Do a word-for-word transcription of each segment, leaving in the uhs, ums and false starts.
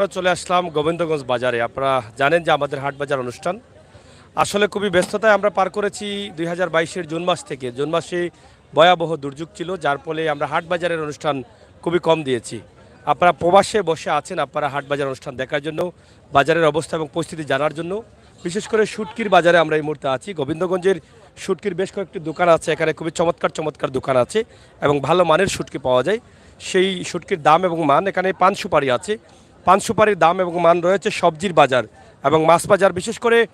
আমরা চলে আসলাম গোবিন্দগঞ্জ বাজারে। আপনারা জানেন যে আমাদের হাট বাজার অনুষ্ঠান আসলে খুবই ব্যস্ততায় আমরা পার করেছি দুই হাজার বাইশের জুন মাস থেকে। জুন মাসে ভয়াবহ দুর্যোগ ছিল, যার ফলে আমরা হাট বাজারের অনুষ্ঠান খুবই কম দিয়েছি। আপনারা প্রবাসে বসে আছেন, আপনারা হাট বাজার অনুষ্ঠান দেখার জন্য, বাজারের অবস্থা এবং পরিস্থিতি জানার জন্য। বিশেষ করে শুটকির বাজারে আমরা এই মুহূর্তে আছি। গোবিন্দগঞ্জের শুটকির বেশ কয়েকটি দোকান আছে, এখানে খুবই চমৎকার চমৎকার দোকান আছে এবং ভালো মানের শুটকি পাওয়া যায়। সেই শুটকির দাম এবং মান, এখানে পান সুপারি আছে, পান সুপারির দাম এবং মান রয়েছে। সবজির বাজার এবং মাছ বাজার, বিশেষ করে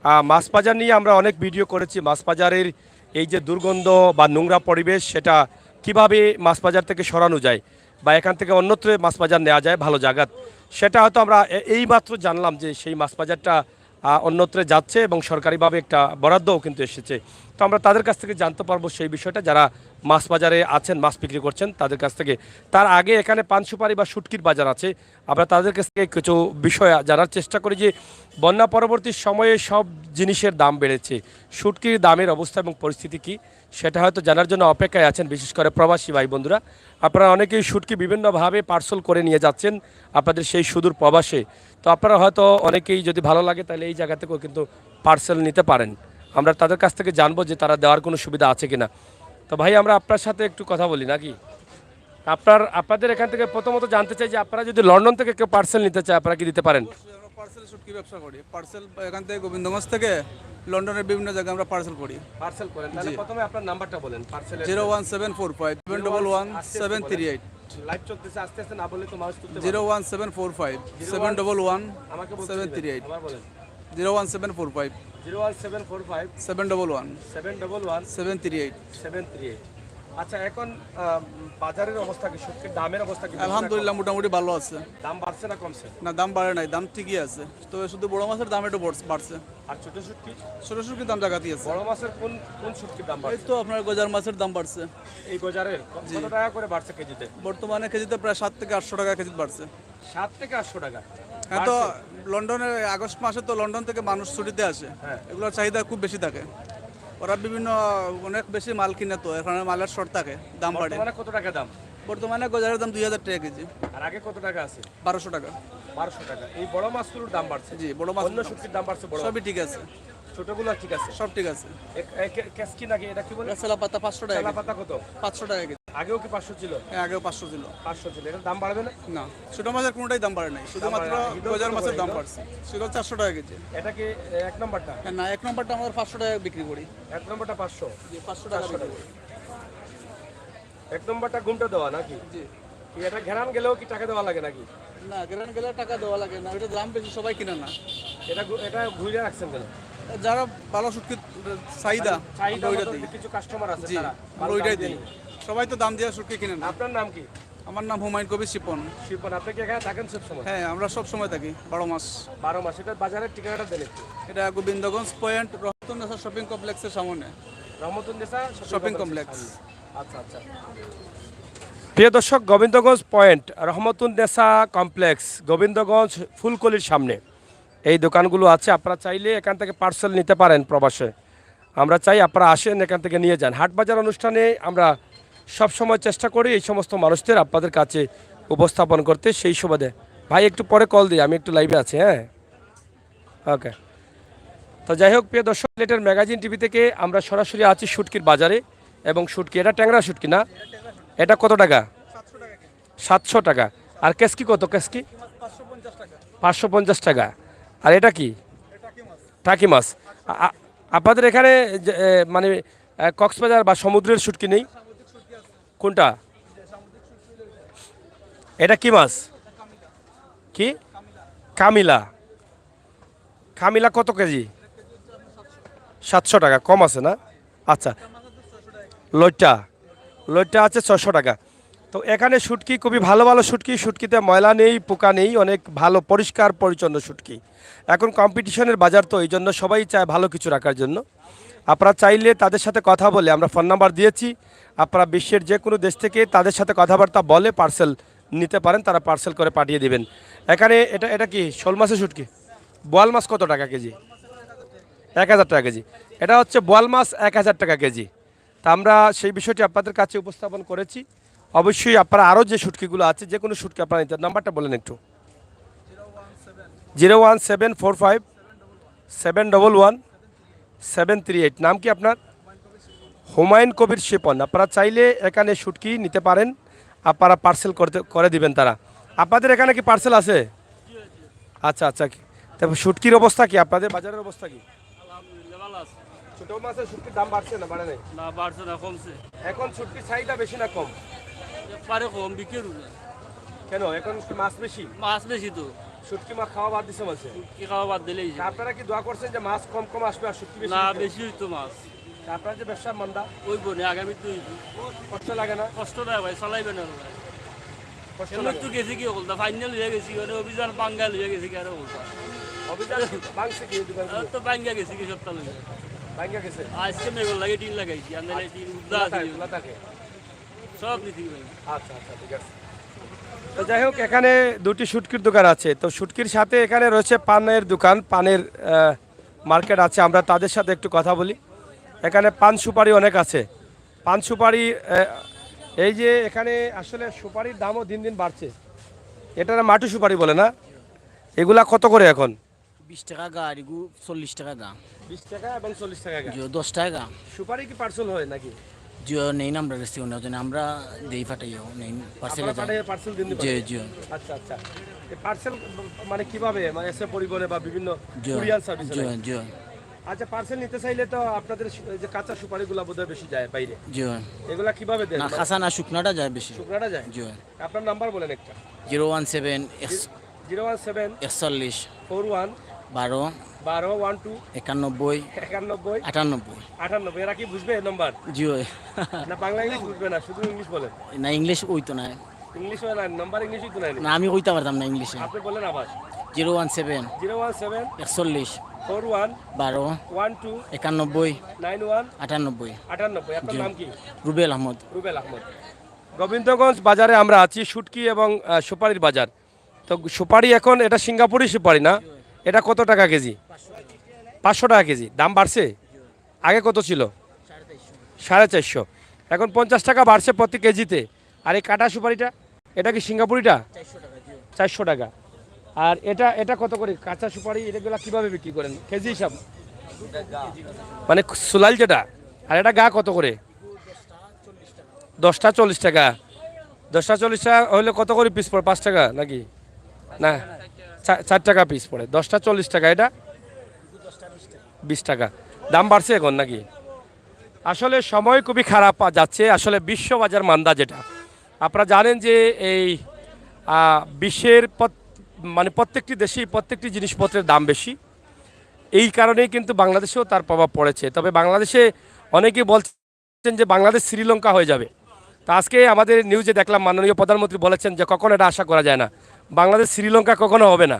আহ, মাছ বাজার নিয়ে আমরা অনেক ভিডিও করেছি। মাছ বাজারের এই যে দুর্গন্ধ বা নোংরা পরিবেশ, সেটা কিভাবে মাছ বাজার থেকে সরানো যায় বা এখান থেকে অন্যত্র মাছ বাজার নেওয়া যায় ভালো জায়গাত, সেটা হয়তো আমরা এ- এইমাত্র জানলাম যে সেই মাছ বাজারটা আহ, অন্যত্রে যাচ্ছে এবং সরকারিভাবে একটা বরাদ্দও কিন্তু এসেছে। তো আমরা তাদের কাছ থেকে জানতে পারবো সেই বিষয়টা, যারা মাছ বাজারে আছেন, মাছ বিক্রি করছেন তাদের কাছ থেকে। তার আগে এখানে পান সুপারি বা শুটকির বাজার আছে, আমরা তাদের কাছ থেকে কিছু বিষয় জানার চেষ্টা করি যে বন্যা পরবর্তী সময়ে সব জিনিসের দাম বেড়েছে, শুটকির দামের অবস্থা এবং পরিস্থিতি কি, সেটা হয়তো জানার জন্য অপেক্ষায় আছেন বিশেষ করে প্রবাসী ভাই বন্ধুরা। আপনারা অনেকেই শুটকি বিভিন্নভাবে পার্সেল করে নিয়ে যাচ্ছেন আপনাদের সেই সুদূর প্রবাসে। তো আপনারা হয়তো অনেকেই, যদি ভালো লাগে, তাহলে এই জায়গা থেকেও কিন্তু পার্সেল নিতে পারেন। আমরা তাদের কাছ থেকে জানবো যে তারা দেওয়ার কোনো সুবিধা আছে কিনা। তো ভাই, আমরা আপনার সাথে একটু কথা বলি নাকি? আপনার আপনাদের এখান থেকে প্রথমত জানতে চাই যে আপনারা যদি লন্ডন থেকে কেউ পার্সেল নিতে চায়, আপনারা কি দিতে পারেন? অবশ্যই, আমরা পার্সেল শুটকি ব্যবসা করি। পার্সেল এখান থেকে, গোবিন্দগঞ্জ থেকে লন্ডনের বিভিন্ন জায়গায় আমরা পার্সেল করি। পার্সেল করেন, তাহলে জি। প্রথমে আপনার নাম্বারটা বলেন পার্সেলের জন্য। Zero one seven four five seven double one seven three eight. Live চলতেছে, আস্তে আস্তে না বললে তো মানুষ তুলতে পারবে। Zero one seven four five seven double one আমাকে বলতে সেভেন দিবেন, থ্রি এইট। আবার বলেন। Zero one seven four five zero one seven four five seven double one seven double one seven three eight. Seven three eight. আচ্ছা, এখন আহ, বাজারের অবস্থা কি, শুটকির দামের অবস্থা কি? আলহামদুলিল্লাহ, মোটামুটি ভালো আছে। দাম বাড়ছে না কমছে? না, দাম বাড়ে নাই, দাম ঠিকই আছে, তবে শুধু বড় মাছের দাম একটু বড়-, বাড়ছে। আর ছোট শুটকি? ছোট শুটকির দাম জাগাতেই আছে। বড় মাছের কোন কোন শুটকির দাম এই বাড়ছে? তো আপনার গজার মাছের দাম বাড়ছে। এই গজারের ক- জি। কত টাকা করে বাড়ছে কেজিতে? বর্তমানে কেজিতে প্রায় সাত থেকে আটশো টাকা কেজি বাড়ছে। সাত থেকে আটশো টাকা? হ্যাঁ, তো বাড়ছে। লন্ডনে আগস্ট মাসে তো লন্ডন থেকে মানুষ ছুটিতে আসে। হ্যাঁ। এগুলোর চাহিদা খুব বেশি থাকে। ওরা বিভিন্ন, অনেক বেশি মাল কিনে, তো এখানে মালের শর্ট থাকে, দাম বাড়ে। বর্তমানে কত টাকা দাম? বর্তমানে গজারের দাম দুই হাজার টাকা কেজি। আর আগে কত টাকা আছে? বারোশো টাকা। বারোশো টাকা। এই বড় মাছগুলোর দাম বাড়ছে? জি, বড় মাছ অন্য শুটকির দাম বাড়ছে? বড় সবই ঠিক আছে। ছোটগুলো ঠিক আছে? সব ঠিক আছে। এ- এ- কে- কেসকি নাকি, এটা কি বলে? এটা সেলা পাতা পাঁচশো টাকা সেলা কেজি। পাতা কত? পাঁচশো টাকা কেজি। আগেও কি পাঁচশো ছিল? হ্যাঁ, আগেও পাঁচশো ছিল। পাঁচশো ছিল, এটার দাম বাড়বে না? না, ছোট মাছের কোনোটাই দাম বাড়ে নাই, দাম বাড়ে শুধুমাত্র না। এটা গজার কত মাছের করে দাম এগুলো? বাড়ছে। সেটা হচ্ছে আটশো টাকা কেজি। এটা কি, এ, এক নম্বরটা? হ্যাঁ, না, এক নম্বরটা আমরা পাঁচশো টাকা বিক্রি করি। এক নম্বরটা পাঁচশো? জি, পাঁচশো টাকা বিক্রি করি। এক নম্বরটা ঘুমটা দেওয়া নাকি? জি। কি এটা ঘেরান গেলেও কি টাকা দেওয়া লাগে নাকি? না, ঘেরান গেলে টাকা দেওয়া লাগে না, ওটা দাম বেশি, সবাই কিনে না। এটা ঘু- এটা ঘুরে রাখছেন কেন? যারা ভালো শুটকির চাহিদা, চাহিদা আমরা ওইটা মতো দিই। কিছু কাস্টমার আছে, জি, তারা আমরা ভালো ওইটাই দাম দিয়ে দিই। নেয়। সবাই তো দাম দিয়ে শুটকি কিনে না। আপনার নাম কি? আমার নাম হুমায়ুন কবির শিপন। শিপন, আপনি কি এখানে থাকেন সব সময়? হ্যাঁ, আমরা সব সময় থাকি, বারো মাস। বারো মাস। এটা বাজারের ঠিকানাটা দেন একটু। এটা গোবিন্দগঞ্জ পয়েন্ট, রহমতুন্নেসা শপিং কমপ্লেক্সের সামনে। রহমতুন্নেসা শপিং শপিং কমপ্লেক্সের কমপ্লেক্স। সামনে। আচ্ছা, আচ্ছা। প্রিয় দর্শক, গোবিন্দগঞ্জ পয়েন্ট, রহমতুন্নেসা কমপ্লেক্স, গোবিন্দগঞ্জ ফুলকলির সামনে এই দোকানগুলো আছে। আপনারা চাইলে এখান থেকে পার্সেল নিতে পারেন প্রবাসে। আমরা চাই আপনারা আসেন, এখান থেকে নিয়ে যান। হাট বাজার অনুষ্ঠানে আমরা সবসময় চেষ্টা করি এই সমস্ত মানুষদের আপনাদের কাছে উপস্থাপন করতে। সেই সুবাদে ভাই, একটু পরে কল দিই, আমি একটু লাইভে আছি। হ্যাঁ, ওকে। তো যাই হোক, প্রিয় দর্শক, সিলেটের ম্যাগাজিন টিভি থেকে আমরা সরাসরি আছি শুটকির বাজারে। এবং শুটকি, এটা ট্যাংরা শুটকি না? এটা কত টাকা? সাতশো টাকা। আর কেসকি কত, কেসকি? পাঁচশো পঞ্চাশ টাকা। আর এটা কি? টাকি মাছ। আ- আ- আপনাদের এখানে যে, এ, মানে, এ, কক্সবাজার বা সমুদ্রের শুটকি নেই? কোনটা? এটা কি মাছ? কি? কামিলা। কামিলা কত কেজি? সাতশো টাকা, কম আছে না? আচ্ছা, লইট্টা, লইট্টা আছে ছয়শো টাকা। তো এখানে শুটকি, খুবই ভালো ভালো শুটকি, শুটকিতে ময়লা নেই, পোকা নেই, অনেক ভালো পরিষ্কার পরিচ্ছন্ন শুটকি। এখন কম্পিটিশনের বাজার, তো এই জন্য সবাই চায় ভালো কিছু রাখার জন্য। আপনারা চাইলে তাদের সাথে কথা বলে, আমরা ফোন নাম্বার দিয়েছি, আপনারা বিশ্বের যে কোনো দেশ থেকে তাদের সাথে কথাবার্তা বলে পার্সেল নিতে পারেন, তারা পার্সেল করে পাঠিয়ে দিবেন। এখানে এটা, এটা কি শোল মাছের শুটকি? বোয়াল মাছ কত টাকা কেজি? এক হাজার টাকা কেজি। এটা হচ্ছে বোয়াল মাছ, এক হাজার টাকা কেজি। তা আমরা সেই বিষয়টি আপনাদের কাছে উপস্থাপন করেছি। অবশ্যই আপনারা আরও যে শুটকিগুলো আছে, যে কোনো শুটকি আপনারা নিতে, নাম্বারটা বলেন একটু। Zero one seven four five seven double one seven three eight. নাম কি আপনার? হুমায়ুন কবির শিপন। আপনারা চাইলে এখানে শুটকি নিতে পারেন, আপনারা পার্সেল করতে, করে দিবেন তারা। আপনাদের এখানে কি পার্সেল আছে? আচ্ছা, আচ্ছা। কি, তারপর শুটকির অবস্থা কি? আপনাদের বাজারের অবস্থা কি? আলহামদুলিল্লাহ, ভালো আছে। ছোট মাছের শুটকির দাম বাড়ছে না বাড়ে নাই? না, বাড়ছে না, কমছে। এখন শুটকির চাহিদা বেশি না কম? একবারে কম, বিক্রির না। কেন, এখন কি মাছ বেশি? মাছ বেশি তো। শুটকি মাছ খাওয়া বাদ দিছে মাঝে? শুটকি খাওয়া বাদ দিলেই তা আপনারা কি দোয়া করছেন যে মাছ কম কম আসবে আর শুটকি বেশি না, বিক্রি হবে? বেশি হইতো মাছ। তা আপনার যে ব্যবসা মান্দা? ওই বনে আগামী দুই কষ্ট লাগে না? কষ্ট না ভাই, চালাইবে না ভাই। কষ্ট এমনি লাগে? তো গেছি কি বলতা, ফাইনাল হয়ে গেছি, মানে অভিযান বাঙ্গাল হয়ে গেছি কি আরো বলতা। অভিযান ভাঙছে কি দোকান? তো বাঙ্গা গেছি কি সপ্তাহ লইয়া। ভাঙ্গা গেছে? আজকে মেঘর লাগে টিন লাগাইছি, আমরা এই টিন উদ্দা খোলা আছে। থাকে, খোলা থাকে। সব নিছি ভাই। আচ্ছা, আচ্ছা, ঠিক আছে। তো যাই হোক, এখানে দুটি শুটকির দোকান আছে। তো শুটকির সাথে এখানে রয়েছে পানের দোকান, পানের, আহ, মার্কেট আছে। আমরা তাদের সাথে একটু কথা বলি। এখানে পান সুপারি অনেক আছে। পান সুপারি, আহ, এই যে এখানে আসলে সুপারির দামও দিন দিন বাড়ছে। এটা না মাটু সুপারি বলে না? এগুলা কত করে এখন? বিশ টাকা গা, আর এগু চল্লিশ টাকা গা। বিশ টাকা এবং চল্লিশ টাকা গা। জি, দশ টাকা গা। সুপারি কি পার্সেল হয় নাকি? জি, নেই না, আমরা রেস্টুরেন্ট ওজন্য আমরা দেই, পাঠাইও নেই, পার্সেল আপনারা যায়। পাঠাইয়া পার্সেল দিন দিন জি, পাঠাইয়া? জি। আচ্ছা, আচ্ছা। এই পার্সেল মানে কিভাবে? মানে এসে পরিবহনে বা বিভিন্ন জি, কুরিয়ার সার্ভিসে জি, নাকি? জি। আচ্ছা, পার্সেল নিতে চাইলে তো আপনাদের সু-, এই যে কাঁচা সুপারিগুলা বোধহয় বেশি যায় বাইরে। জি। এগুলা কিভাবে দেন? না, মানে কাঁচা না, শুকনাটা যায় বেশি। শুকনাটা যায়? জি। আপনার নাম্বার বলেন একটা। Zero one seven x zero one seven একচল্লিশ ফোর ওয়ান বারো বারো ওয়ান টু একানব্বই একানব্বই আটানব্বই। আটানব্বই। এরা কি বুঝবে এই নাম্বার? জি, ওই। না, বাংলা ইংলিশ বুঝবে না, শুধু ইংলিশ বলেন। না, ইংলিশ ওই তো না। ইংলিশ হয় না, নাম্বার ইংলিশ হইতো না। না, আমি কইতে পারতাম না ইংলিশে। আপনি বলেন আবার। Zero one seven zero one seven একচল্লিশ ফোর ওয়ান বারো ওয়ান টু একানব্বই নাইন ওয়ান আটানব্বই। আটানব্বই। আপনার জি। নাম কি? রুবেল আহমদ। রুবেল আহমদ। গোবিন্দগঞ্জ বাজারে আমরা আছি, শুটকি এবং, আহ, সুপারির বাজার। তো সুপারি এখন এটা সিঙ্গাপুরি সুপারি না, এটা কত টাকা কেজি? পাঁচশো টাকা কেজি। দাম বাড়ছে? আগে কত ছিল? সাড়ে চারশো। এখন পঞ্চাশ টাকা বাড়ছে প্রতি কেজিতে। আর এই কাটা সুপারিটা, এটা কি সিঙ্গাপুরিটা? চারশো টাকা। আর এটা, এটা কত করে? কাঁচা সুপারি এগুলা কিভাবে বিক্রি করেন? কেজি হিসাব? মানে সুলাইল যেটা, আর এটা গা কত করে? দশটা চল্লিশ টাকা। দশটা চল্লিশ টাকা হইলে কত করে পিস পড়ে? পাঁচ টাকা নাকি? না, চা-, চার টাকা পিস পড়ে। দশটা চল্লিশ টাকা, এটা বিশ টাকা। দাম বাড়ছে এখন নাকি? আসলে সময় খুবই খারাপ পা-, যাচ্ছে। আসলে বিশ্ববাজার মান্দা যেটা, আপনারা জানেন যে এই, আহ, বিশ্বের প্রত-, মানে প্রত্যেকটি দেশেই প্রত্যেকটি জিনিসপত্রের দাম বেশি। এই কারণেই কিন্তু বাংলাদেশেও তার প্রভাব পড়েছে। তবে বাংলাদেশে অনেকেই বলছেন যে বাংলাদেশ শ্রীলঙ্কা হয়ে যাবে। তো আজকে আমাদের নিউজে দেখলাম মাননীয় প্রধানমন্ত্রী বলেছেন যে কখনো এটা আশা করা যায় না, বাংলাদেশ শ্রীলঙ্কা কখনো হবে না,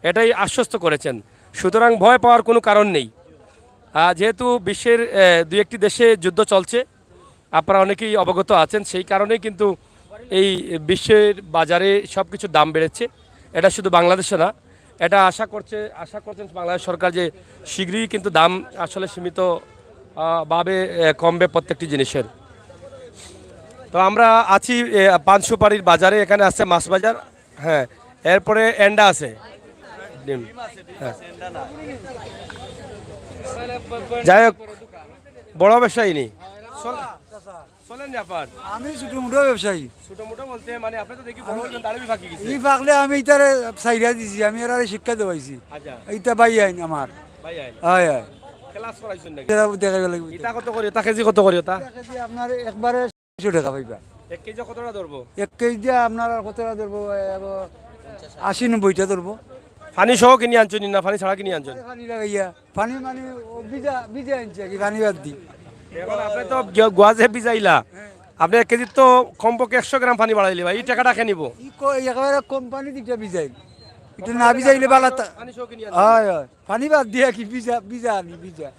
এটাই আশ্বস্ত করেছেন। সুতরাং ভয় পাওয়ার কোনো কারণ নেই। আহ, যেহেতু বিশ্বের, আহ, দুই একটি দেশে যুদ্ধ চলছে, আপনারা অনেকেই অবগত আছেন, সেই কারণেই কিন্তু এই বিশ্বের বাজারে সব কিছুর দাম বেড়েছে। এটা শুধু বাংলাদেশে না, এটা আশা করছে, আশা করছেন বাংলাদেশ সরকার যে শীঘ্রই কিন্তু দাম আসলে সীমিত, আহ, ভাবে, আহ, কমবে প্রত্যেকটি জিনিসের। তো আমরা আছি, আহ, পান সুপারির বাজারে, এখানে আছে মাছ বাজার, হ্যাঁ, এরপরে এন্ডা আছে, ডিম, হ্যাঁ। যাই হোক, বড় ব্যবসায়ী নি। চল-, চলেন যে আপনার। আমি ছোট মোটো ব্যবসায়ী। ছোট মোটো বলতে মানে আপনি তো দেখি বড় হইলেন, দাড়ি ফাঁকি গেছে। ই ফাঁকলে আমি ইতারে সাইরা দিছি, আমি এরারে শিক্ষা দেওয়াইছি। আচ্ছা। ইতা ভাই আইন আমার। ভাই আইন। হয়, হয়। ক্লাস করাইছেন নাকি? এরা দেখা গেল কি? ইতা কত করে? ইতা কেজি কত করে ইতা? ইতা কেজি আপনার একবারে ছয়শো টাকা পাইবা। এক কেজি কতটা ধরবো? এক কেজি আপনার আর কতটা ধরবো? এ, আশি নব্বইটা ধরবো। পানি সহ কিনে আনছেন না পানি ছাড়া কিনে আনছেন? পানি লাগাইয়া। পানি মানে ও ভিজা, ভিজা আনছে কি পানি বাদ দি। এখন আপনি তো গিয়া-, গুয়াজে ভিজাইলা। আপনি এক কেজির তো কমপক্ষে একশো গ্রাম পানি বাড়াইলে ভাই, এই টাকাটা কে নিব? ই ক-, একেবারে কোম্পানি দিকটা ভিজাইল। এটা না ভিজাইলে বালা তা-, পানি সহ কিনে আনছেন? হয়, হয়। পানি বাদ দিয়া কি ভিজা, ভিজা আনি, ভিজা।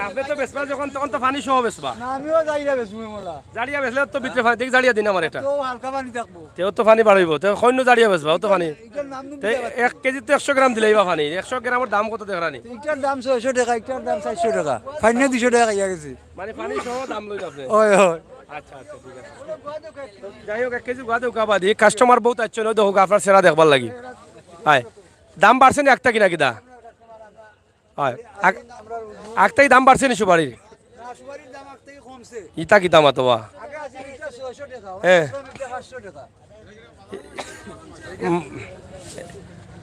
আপনি তো বেচবা যখন, তখন তো পানি সহ বেচবা। না, আমিও যাইরা বেচমু মোলা। জারিয়া বেচলে তো ভিতরে পানি, দেখি জারিয়া দিন আমার এটা। তো হালকা পানি থাকবো। তেও তো পানি বাড়াইবো, তেও কইন্য জারিয়া বেচবা, ও তো পানি। এটার নাম নুন তে দিতে পারছি। এক কেজি তো একশো গ্রাম দিলেই বা পানি, একশো গ্রামর দাম কত দেখরা নি? এটার দাম ছয়শো টাকা, এটার দাম চারশো টাকা। পানি দুইশো টাকা খাইয়া গেছে। মানে পানি সহ দাম লইল আপনি? হয়, হয়। আচ্ছা, আচ্ছা, ঠিক আছে। তো যাই হোক, এক কেজি গুয়া দেউক্কা বাদি, কাস্টমার বউত আইচ্ছইন, অউ দেখউক্কা, আপনার সেরা দেখবার লাগি। অয়, দাম বাড়ছে নি আগতা কিনা কিতা? অয়, আগ-, আগতাই দাম বাড়ছে নি সুপারির? না, সুপারির দাম আগতাই কমছে। ইতা কিতা মাতইন বা? আগে আছিল ইটা ছয়শো টাকা, হ্যাঁ। এখন ইটা পাঁচশো টাকা। উম,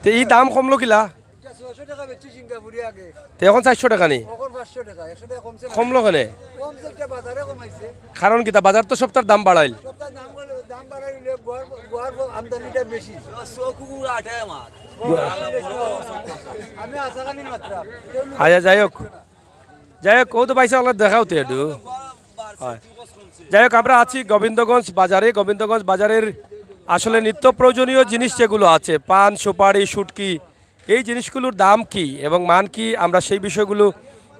তে ই দাম কমলো কিলা? ইটা ছয়শো টাকা বেচছি সিঙ্গাপুরি আগে। তে এখন চাইরশো টাকা নি? এখন পাঁচশো টাকা, একশো টাকা কমছে না। কমলো কেনে? কমছে, ইটা বাজারে কমাইছে। কারণ কিতা? বাজার তো সবতার দাম বাড়াইল। সবতার দাম বাড়াইল, দাম বাড়াইলে গুয়ার, গুয়ার আমদানিটা বেশি। আমি আশা করি মাত্রা। আচ্ছা, যাই হোক, যাই হোক, অউ তো পয়সা অকলে দেখাও তো একটু। অয়। যাই হোক, আমরা আছি গোবিন্দগঞ্জ বাজারে। গোবিন্দগঞ্জ বাজারের আসলে নিত্য প্রয়োজনীয় জিনিস যেগুলো আছে, পান, সুপারি, শুটকি, এই জিনিসগুলোর দাম কি এবং মান কি, আমরা সেই বিষয়গুলো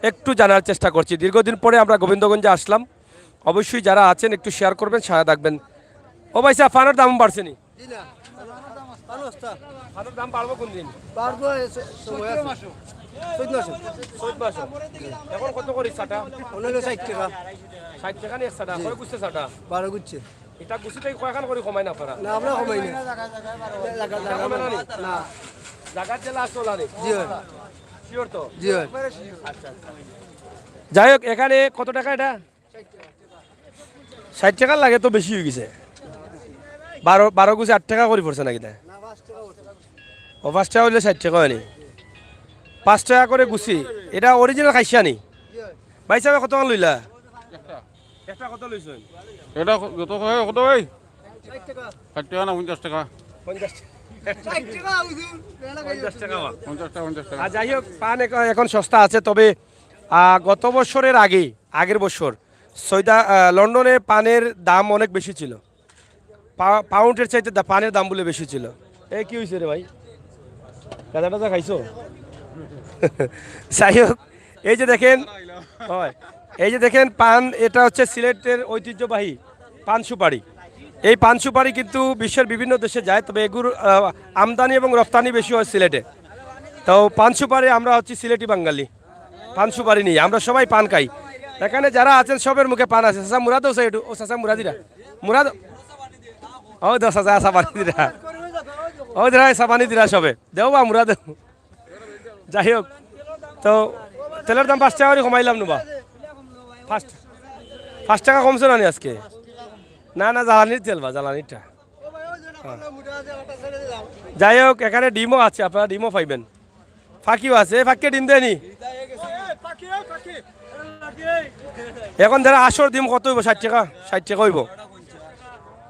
একটু জানার চেষ্টা করছি। দীর্ঘদিন পরে আমরা গোবিন্দগঞ্জে আসলাম। অবশ্যই যারা আছেন একটু শেয়ার করবেন, সাথে থাকবেন। ও ভাই সাহেব, পানের দাম বাড়ছে নি? জি না। পান সস্তা। পানের দাম বাড়বো কোন দিন? বাড়বো এই স-, সময় আছে। চৈত মাসে। চৈত মাসে। এখন কত করি চাটা? ওটা হলো ষাট টাকা। ষাট টাকা নি এক চাটা? জি। কয় গুছে চাটা? বারো গুছে। ইটা গুছি থাকি কয়খান করি কমাইন আপনারা? না, আমরা কমাই না। জাগা, জাগা কমে না নি? না। জাগার যে লাস্ট ওলা নি? জি অয়। শিওর তো? জি অয়। আচ্ছা, আচ্ছা। যাই হোক, এখানে কত টাকা এটা? ষাট টাকার লাগে তো বেশি অই গেছে। বারো, বারো গুছি আট টাকা করি পড়ছে নাকি তাই? ও, পাঁচ টাকা অইলে ষাট টাকা অয়নি। পাঁচ টাকা করি গুছি। এটা অরিজিনাল খাইছা নি? ভাই সাহেব, কত টাকা লইলা? একটা কত লইছইন? এটা ক-, কত কয়, কত ভাই? ষাট টাকা না পঞ্চাশ টাকা? পঞ্চাশ টাকা। পঞ্চাশ টাকা বা? পঞ্চাশ টাকা, পঞ্চাশ টাকা। আর যাই হোক, পান এখ-, এখন সস্তা আছে, তবে, আহ, গত বছরের আগে, আগের বছর সৌদা, আহ, লন্ডনে পানের দাম অনেক বেশি ছিল। পা-, পাউন্ডের চাইতে দা-, পানের দাম বুলে বেশি ছিল। এ, কি অইছে রে ভাই? গাঁজা টাজা খাইছো? যাই হোক, এই যে দেখেন, অয়, এই যে দেখেন পান, এটা হচ্ছে সিলেটের ঐতিহ্যবাহী পান সুপারি। এই পান সুপারি কিন্তু বিশ্বের বিভিন্ন দেশে যায়, তবে এগুর, আহ, আমদানি এবং রপ্তানি বেশি হয় সিলেটে। তো পান সুপারি আমরা হচ্ছি সিলেটি বাঙালি, পান সুপারি নিয়ে আমরা সবাই পান খাই। এখানে যারা আছেন সবের মুখে পান আছে। চাচা মুরাদও চাই একটু, ও চাচা মুরাদিরা, মুরাদ, ও দশ হাজার চাপানি দিরা, ও দিরা চাপানি দিরা সবে, দেও বা মুরাদ। যাই হোক, তো তেলের দাম পাঁচ টাকা করি কমাইলাম নু বা। পাঁচ, পাঁচ টাকা কমছে না নি আজকে? না, না, জ্বালানির তেল বা, জ্বালানিরটা। হ্যাঁ। যাই হোক, এখানে ডিমও আছে, আপনারা ডিমও পাইবেন। ফাকিও আছে, এ ফাকিয়ে ডিম দেয়নি? এখন ধরো আশর ডিম কত অইবো? ষাট টাকা, ষাট টাকা অইবো।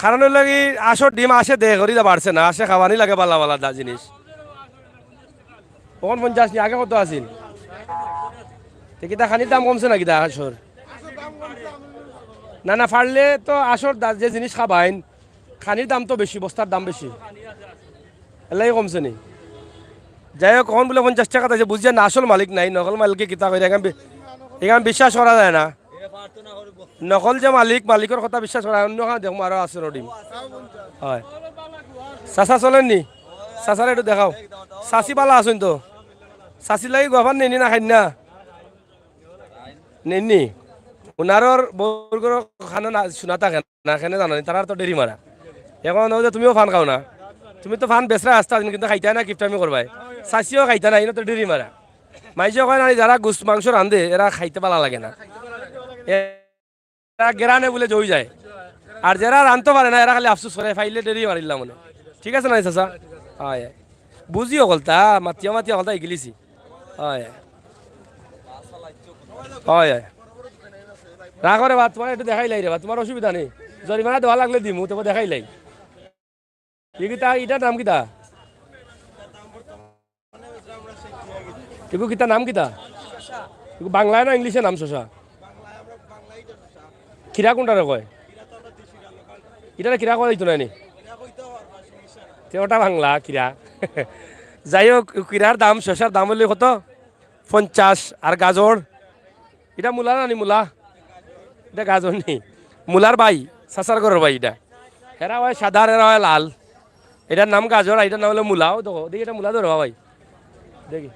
কারণ অইলো কি, আশর ডিম আশে দে করি দা বাড়ছে না, আশে খাওয়ানি লাগে বালা বালা দা জিনিস। অখন পঞ্চাশ নি, আগে কত আছিল? তে কিতা খানির দাম কমছে না কিতা আশর? না, না, পারলে তো আশর দা-, যে জিনিস খাবাইন, খানির দাম তো বেশি, বস্তার দাম বেশি, এর লাগি কমছে নি। যাই হোক, অখন বুলে পঞ্চাশ টাকা আছে, বুঝিয়া না, আসল মালিক নাই, নকল মালিকে কিতা কইরা, এখান বি-, এখান বিশ্বাস করা যায় না। নকল যে মালিক, মালিকর কথা বিশ্বাস করা, অন্য খান দেখমু আরো আছে রডিম। অয়। চাচা চলেন নি? চাচারে একটু দেখাও। চাচি বালা আছইন তো? চাচির লাগি গুয়া পান নেইন নি না খাইন না? নেইন নি? উনারর বউর ঘরো খানো না, শুনা থাকে না, কেনে জানো নি? তারার তো ডেরি মারা। এখন অউ যে তুমিও পান খাও না, তুমি তো পান বেচরায় আস্তা দিন, কিন্তু খাইতায় না, কিপটামি করবায়। চাচিও খাইতা না, ইনো তো ডেরি মারা। মাইনষে কয় না নি, যারা গোস্ত মাংস রান্ধে, এরা খাইতে বালা লাগে না। এরা গেরানে বুলে জই যায়। আর যেরা রানতো পারে না, এরা খালি আফসোস করে, "পাইলে ডেরি মারিলাম মনে।" ঠিক আছে না, চাচা? অয়, অয়। বুঝি অকলতা, মাতিয়া মাতিয়া অকলতা ইগিলিছি। অয়, অয়। অয়, অয়। রাখো রে বা, তুমার একটু দেখাইলাই রে বা, তুমার অসুবিধা নেই। জরিমানা দেওয়া লাগলে দিমু, তবে দেখাইলাই। ই কিতা, ইটার নাম কিতা? ইগু কিতা নাম কিতা? ইগু বাংলায় না ইংলিশে নাম শশা? খিরা কোনটারে কয়? ইটারে খিরা কওয়া যাইতো না নি? তে ওটা বাংলা খিরা। যাই হোক, খিরার দাম, শশার দাম অইলে কত? পঞ্চাশ। আর গাজর? ইটা মুলা না নি মুলা? ইটা গাজর নি। মুলার ভাই, চাচার ঘরর ভাই ইটা। এরা অয় সাদা আর এরা অয় লাল। ইটার নাম গাজর, আর ইটার নাম অইলো মুলা। অউ দেখো, দেখি ইটা মুলা ধরো ভাই। দেখি।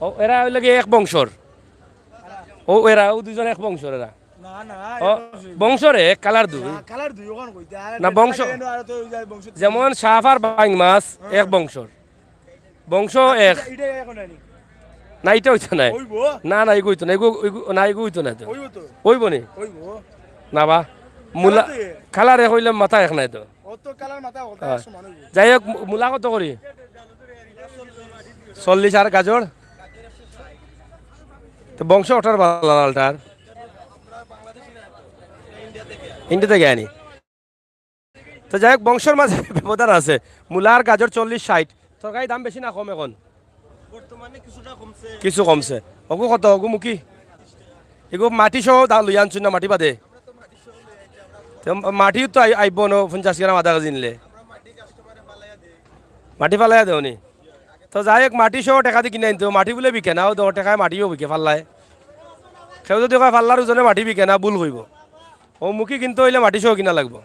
অউ, এরা অইলো কি এক বংশর। অউ এরা, অউ দুইজন এক বংশর এরা। না, না, ও, বংশর এক, কালার দুই। না, কালার দুই ওখান কইতে, আর না, বংশ। কালার কেন আর তো ওই যায় বংশ। যেমন সাফ আর বাইং মাছ এক বংশর, বংশ এক। এটা, এটা এখন নাই। না, এটা অইতো নায়। ওইবো? না, না, এগু অইতো না, এগু, এগু, না, এগু অইতো না তো। ওইবো তো? ওইবো নি? ওইবো। না বা, মুলা, কালার তো এক। কালার এক অইলে মাথা এক নাই তো। ও তো কালার মাথা ওটা হ্যাঁ। সমান ওইবো। যাই হোক, মু-, মুলা কত করি? চল্লিশ আর গাজর? তো বংশ ওটার বালা লালটার। ইন্ডিয়া থেকে আনি। তো যাই হোক, বংশর মাঝে ব্যবধান আছে। মুলা আর গাজর চল্লিশ ষাট। তরকারি দাম বেশি না কম এখন? বর্তমানে কিছুটা কমছে। কিছু কমছে। ওগু কত? ওগু মুখী? এগু মাটি সহ দা-, লইয়া আনছুন না মাটি বাদে? তো মাটিও তো আই-, আইব ন পঞ্চাশ গ্রাম আধা কেজি নিলে। মাটি ফালাইয়া দেও নি? তো যাই হোক, মাটি সহ টেকা দি কিনে আনতো। মাটি বুলে বিকে না, ও দশ টেকায় মাটিও বিকে ফাল্লায়। কেউ যদি কয় ফাল্লার ওজনে মাটি বিকে না, ভুল কইব। ও মুখী কিনতে অইলে মাটি সহ কিনা লাগবো।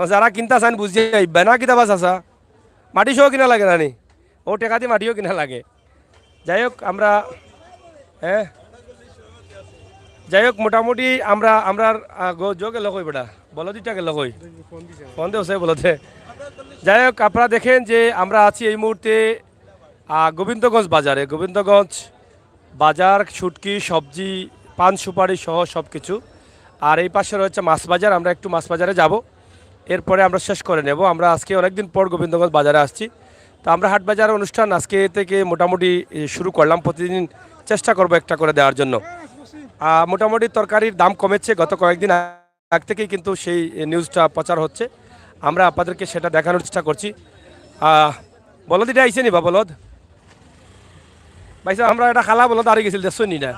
ও যারা কিনতা চান বুঝিয়া আইবা না কিতা বা চাচা? মাটি সহ কিনা লাগে না নি? ও টেকা দি মাটিও কিনা লাগে। যাই হোক, আমরা, হ্যাঁ, যাই হোক, মোটামুটি আমরা, আমরার, আহ, গো-, জো গেল কই বেটা? বলদ ইটা গেল কই? ফোন দে, ওসাই বলদে। যাই হোক, আপনারা দেখেন যে আমরা আছি এই মুহূর্তে, আহ, গোবিন্দগঞ্জ বাজারে। গোবিন্দগঞ্জ বাজার, শুটকি, সবজি, পান সুপারি সহ সব কিছু। আর এই পাশে রয়েছে মাছ বাজার, আমরা একটু মাছ বাজারে যাব, এরপরে আমরা শেষ করে নেব। আমরা আজকে অনেকদিন পর গোবিন্দগঞ্জ বাজারে আসছি। তো আমরা হাট বাজার অনুষ্ঠান আজকে থেকে মোটামুটি, এ, শুরু করলাম, প্রতিদিন চেষ্টা করব একটা করে দেওয়ার জন্য। আহ, মোটামুটি তরকারির দাম কমেছে গত কয়েকদিন আগ থেকেই, কিন্তু সেই নিউজটা প্রচার হচ্ছে, আমরা আপনাদেরকে সেটা দেখানোর চেষ্টা করছি। আহ, বলদ ইটা আইছে নি বা বলদ? ভাই সাহেব, আমরা একটা কালা বলদ আরি গেছিল, দেখছো নি না?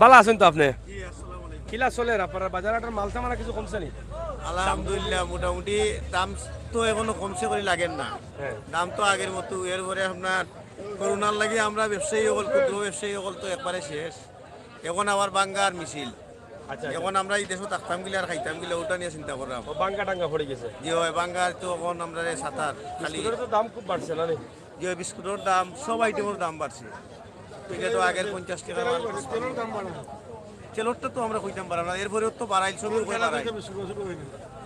ভালা আছেন তো আপনি? কিলা চলের আপনার বাজার হাটর মাল সামানা কিছু কমছে নি? আলহামদুলিল্লাহ, মোটামুটি দাম তো এখনো কমছে করি লাগের না। হ্যাঁ। দাম তো আগের মতো। এরপরে আপনার করোনার লাগি আমরা ব্যবসায়ী অকল, ক্ষুদ্র ব্যবসায়ী অকল তো একবারে শেষ। এখন আবার বাঙ্গা আর মিছিল। আচ্ছা, এখন আমরা এই দেশো থাকতাম গিলা আর খাইতাম গিলা, ওটা নিয়ে চিন্তা করলাম। ও, বাঙ্গা টাঙ্গা পড়ে গেছে। জি অয়, বাঙ্গা তো এখন আমরা সাতার খালি। বিস্কুটের তো দাম খুব বাড়ছে না নি? যে বিস্কুটের দাম, সব আইটেমের দাম বাড়ছে। এটা তো আগের পঞ্চাশ টাকা মাল। তেলর তো আমরা কইতাম পারাম না, এরপরে তো বাড়াইল, সবই কই বাড়াইল।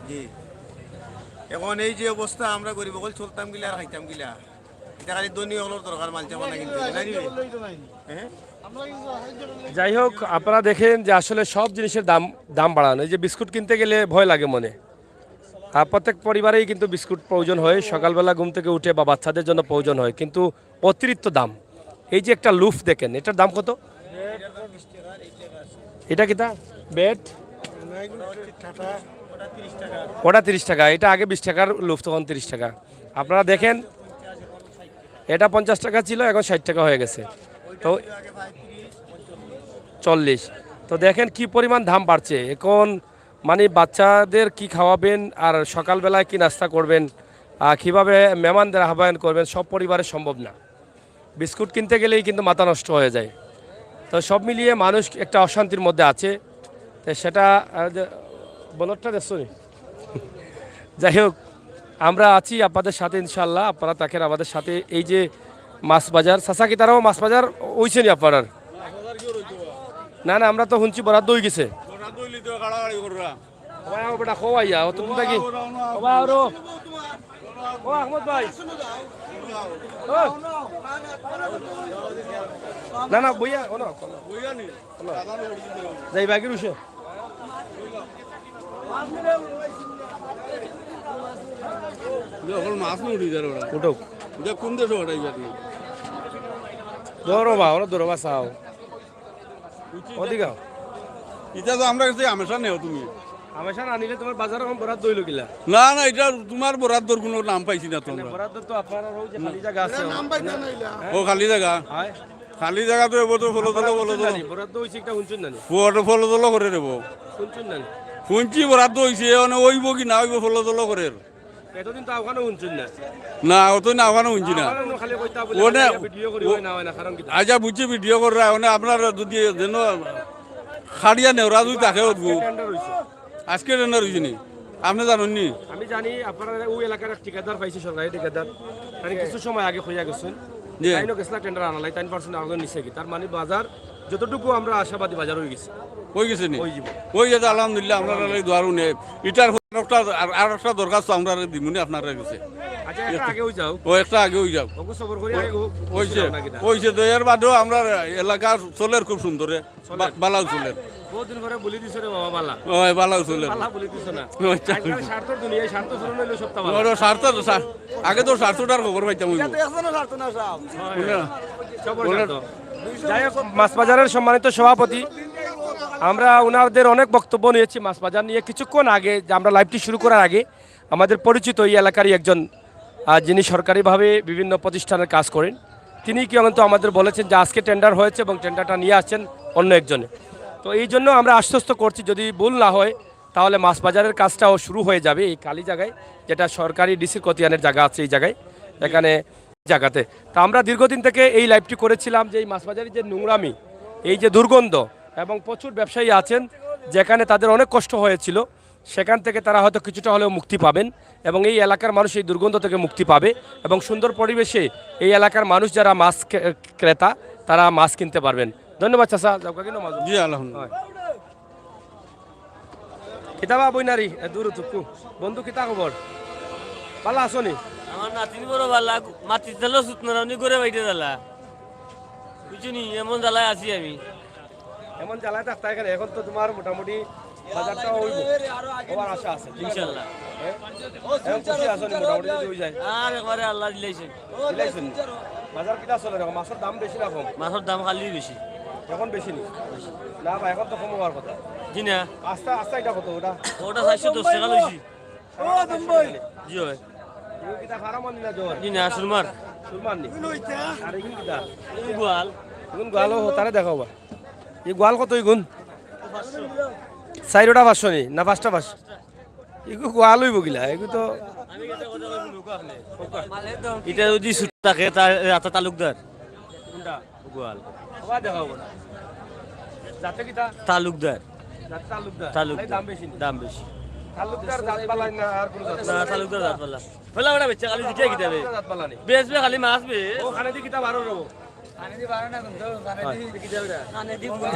জি, এখন এই যে অবস্থা, আমরা গরিব অকল চলতাম গিলা আর খাইতাম গিলা। এটা খালি ধনী অকলর দরকার, মাল চাপা না কিনতে, না নি? হ্যাঁ। যাই হোক, আপনারা দেখেন যে আসলে সব জিনিসের দাম, দাম বাড়ানো। এই যে বিস্কুট কিনতে গেলে ভয় লাগে মনে। আর প্রত্যেক পরিবারেই কিন্তু বিস্কুট প্রয়োজন হয়, সকালবেলা ঘুম থেকে উঠে বা বাচ্চাদের জন্য প্রয়োজন হয়, কিন্তু অতিরিক্ত দাম। এই যে একটা লুফ দেখেন, এটার দাম কত? এটা কিতা? ব্রেড? ওটা তিরিশ টাকা, এটা আগে বিশ টাকার লুফ, তখন তিরিশ টাকা। আপনারা দেখেন, এটা পঞ্চাশ টাকা ছিল, এখন ষাট টাকা হয়ে গেছে। তো চল্লিশ। তো দেখেন কি পরিমাণ দাম বাড়ছে। এখন মানে বাচ্চাদের কি খাওয়াবেন আর সকালবেলায় কি নাস্তা করবেন, আহ, কিভাবে মেহমানদের আহ্বান করবেন, সব পরিবারের সম্ভব না। বিস্কুট কিনতে গেলেই কিন্তু মাথা নষ্ট হয়ে যায়। তো সব মিলিয়ে মানুষ একটা অশান্তির মধ্যে আছে। তো সেটা, আহ, যে, বলদটা দেখছো নি? যাই হোক, আমরা আছি আপনাদের সাথে ইনশাল্লাহ। আপনারা থাকেন আমাদের সাথে। এই যে মাছ বাজার, চাচা কিতা তারাও মাছ বাজার অইছে নি আপনারার? না, না, আমরা তো হুনছি বরাদ্দ অই গেছে। ও ভাই, ও বেটা, কো আইয়া, ও তো কোনটা কি? ও ভাই, ওরো। ও আহমদ ভাই। ও। না, না, বইয়া, ও না, ও না। যাই, বাকি রুশে। অকল মাছ না উঠি যার ওরা। উঠুক। এটা কোন দেশে ওঠাই যাবে? ধরো বা, ওরা ধরো বা চাও। ওদিকে আও। এটা তো আমরা কাছে হামেশা নেও তুমি। হামেশা না নিলে তোমার বাজার এখন বরাদ্দ হইল কিলা? না, না, এটা তোমার বরাদ্দর কোনো নাম পাইছি না তো আমরা। বরাদ্দ তো আপনার ওই যে খালি জায়গা আছে। ও খালি জায়গা। হয়। খালি জায়গা তো এবার তো ফলো তলো, ফলো তলো। বরাদ্দ হইছে একটা হুনছুন না নি? ফলো তলো করে দেবো। হুনছুন না নি? হুনছি বরাদ্দ হইছে, মানে ওইব কি না ওইব ফলো তলো করে। এতদিন তো আওখানো হুনছুন না। না, অত না, ওখানে হুনছি না। আওখানো খালি কইতা বলে ওনে ভিডিও করি হয় না, হয় না, কারণ কি? আচ্ছা, বুঝছি, ভিডিও কররা, মানে আপনারা যদি যেন খাড়িয়া নেওরা যদি থাকে ওগু। টেন্ডার হইছে। আজকে টেন্ডার হইছে নি? আপনি জানেন নি? আমি জানি আপনারা ওই এলাকার এক ঠিকাদার পাইছে, সরকারি ঠিকাদার। মানে কিছু সময় আগে হইয়া গেছেন। জি। তাইনও গেছলা টেন্ডার আনালাই, তাইন পারছেন আরো নিচে কি? তার মানে বাজার যতটুকু আমরা আশাবাদী, বাজার অই গেছে। অই গেছে নি? অই যাইবো। অই গেছে, আলহামদুলিল্লাহ। আমরার লাগি দোয়া রইলো। ইটার পরে আরোকটা, আর আরোকটা দরখাস্ত আমরারে দিমুনে আপনারার গেছে। আচ্ছা, একটা আগে অই যাউক। ও একটা আগে অই যাউক। ওগু সবর করি আগে অই যাউক। অইছে, অইছে তো। এর বাদেও আমরার এলাকা চলের খুব সুন্দরে। বা-, বালাউ চলের। বহুত দিন পরে বুলি দিছো রে বাবা, বালা। অয়, বালাউ চলের। বালা বুলি দিছো না। আচ্ছা। আজকাল স্বার্থর দুনিয়ায়, স্বার্থ পূরণ অইলে সবটা বালা। ওর স্বার্থ, স্বার্থ, আগে তো স্বার্থর খবর পাইতাম অইবো। বুঝলে? যাই হোক, মাছ বাজারের সম্মানিত সভাপতি, আমরা ওনাদের অনেক বক্তব্য নিয়েছি মাছ বাজার নিয়ে। কিছুক্ষণ আগে, যে আমরা লাইভটি শুরু করার আগে, আমাদের পরিচিত এই এলাকারই একজন, আহ, যিনি সরকারিভাবে বিভিন্ন প্রতিষ্ঠানের কাজ করেন, তিনি কিন্তু আমাদের বলেছেন যে আজকে টেন্ডার হয়েছে এবং টেন্ডারটা নিয়ে আসছেন অন্য একজনে। তো এই জন্য আমরা আশ্বস্ত করছি, যদি ভুল না হয়, তাহলে মাছ বাজারের কাজটাও শুরু হয়ে যাবে এই খালি জায়গায়, যেটা সরকারি ডিসির খতিয়ানের জায়গা আছে এই জায়গায়, এখানে জায়গাতে। তো আমরা দীর্ঘদিন থেকে এই লাইভটি করেছিলাম যে এই মাছ বাজারের যে নোংরামি, এই যে দুর্গন্ধ, এবং প্রচুর ব্যবসায়ী আছেন যেখানে তাদের অনেক কষ্ট হয়েছিল, সেখান থেকে তারা হয়তো কিছুটা হলেও মুক্তি পাবেন এবং এই এলাকার মানুষ এই দুর্গন্ধ থেকে মুক্তি পাবে এবং সুন্দর পরিবেশে এই এলাকার মানুষ যারা মাছ কে-, ক্রেতা, তারা মাছ কিনতে পারবেন। ধন্যবাদ চাচা। যাও কাকি নমাজ। জি, আলহামদুলিল্লাহ। কিতাবা বইনারি, এ, দূর তুকু। বন্ধু, কিতা খবর? বালা আছো নি? আমার নাতিন বড় বালা, মাতির তেলো সুতনারাউনি করে বাইতে জ্বালা। বুঝছো নি, এমন জ্বালায় আছি আমি। এমন জ্বালায় থাকতা এখানে, এখন তো তোমার মোটামুটি বাজারটা অইবো, অওয়ার আশা আছে। ইনশাল্লাহ। এখন খুশি আছো নি মোটামুটি যদি অই যায়? আর একবারে আল্লাহ দিলাইছে। দিলাইছো নি? বাজার কিতা চলে দেখো, মাছর দাম বেশি না কম? মাছর দাম খালি বেশি। এখন বেশি নি? না ভাই, এখন তো কম অওয়ার কথা। জি না। আস্তা, আস্তা ইটা কত ওটা? ওটা চাইরশো দশ টেকা লইছি। ও দুম্বই। জি অয়। ইগুন কিতা ফার্ম আনি না জোর? জি না, সুরমার। সুরমার নি? আর ইগুন কিতা? ইগুন গোয়াল। ইগুন গোয়ালো হো, তারে দেখাও বা। ই গোয়াল কত ইগুন? চাইরোটা পাঁচশো নি? না পাঁচটা পাঁচশো? ইগু গোয়াল অইবো কিলা? ইগু তো ইটা যদি সুতা থাকে, তার রাতা তালুকদার। কোনটা? গোয়াল। ওবা দেখাও বা। যাতে কিতা? তালুকদার। যাতে তালুকদার। তালুকদার। দাম বেশি নি? দাম বেশি। তালুকদার জাত বালা না আর কোনো জাত? না, তালুকদার জাত বালা। ফেলা ওটা বেচা খালি জিকে কিতা বে? জাত বালা নি? বেচবে খালি মাছ বে। ও, খানে দি কিতা বারো রবো?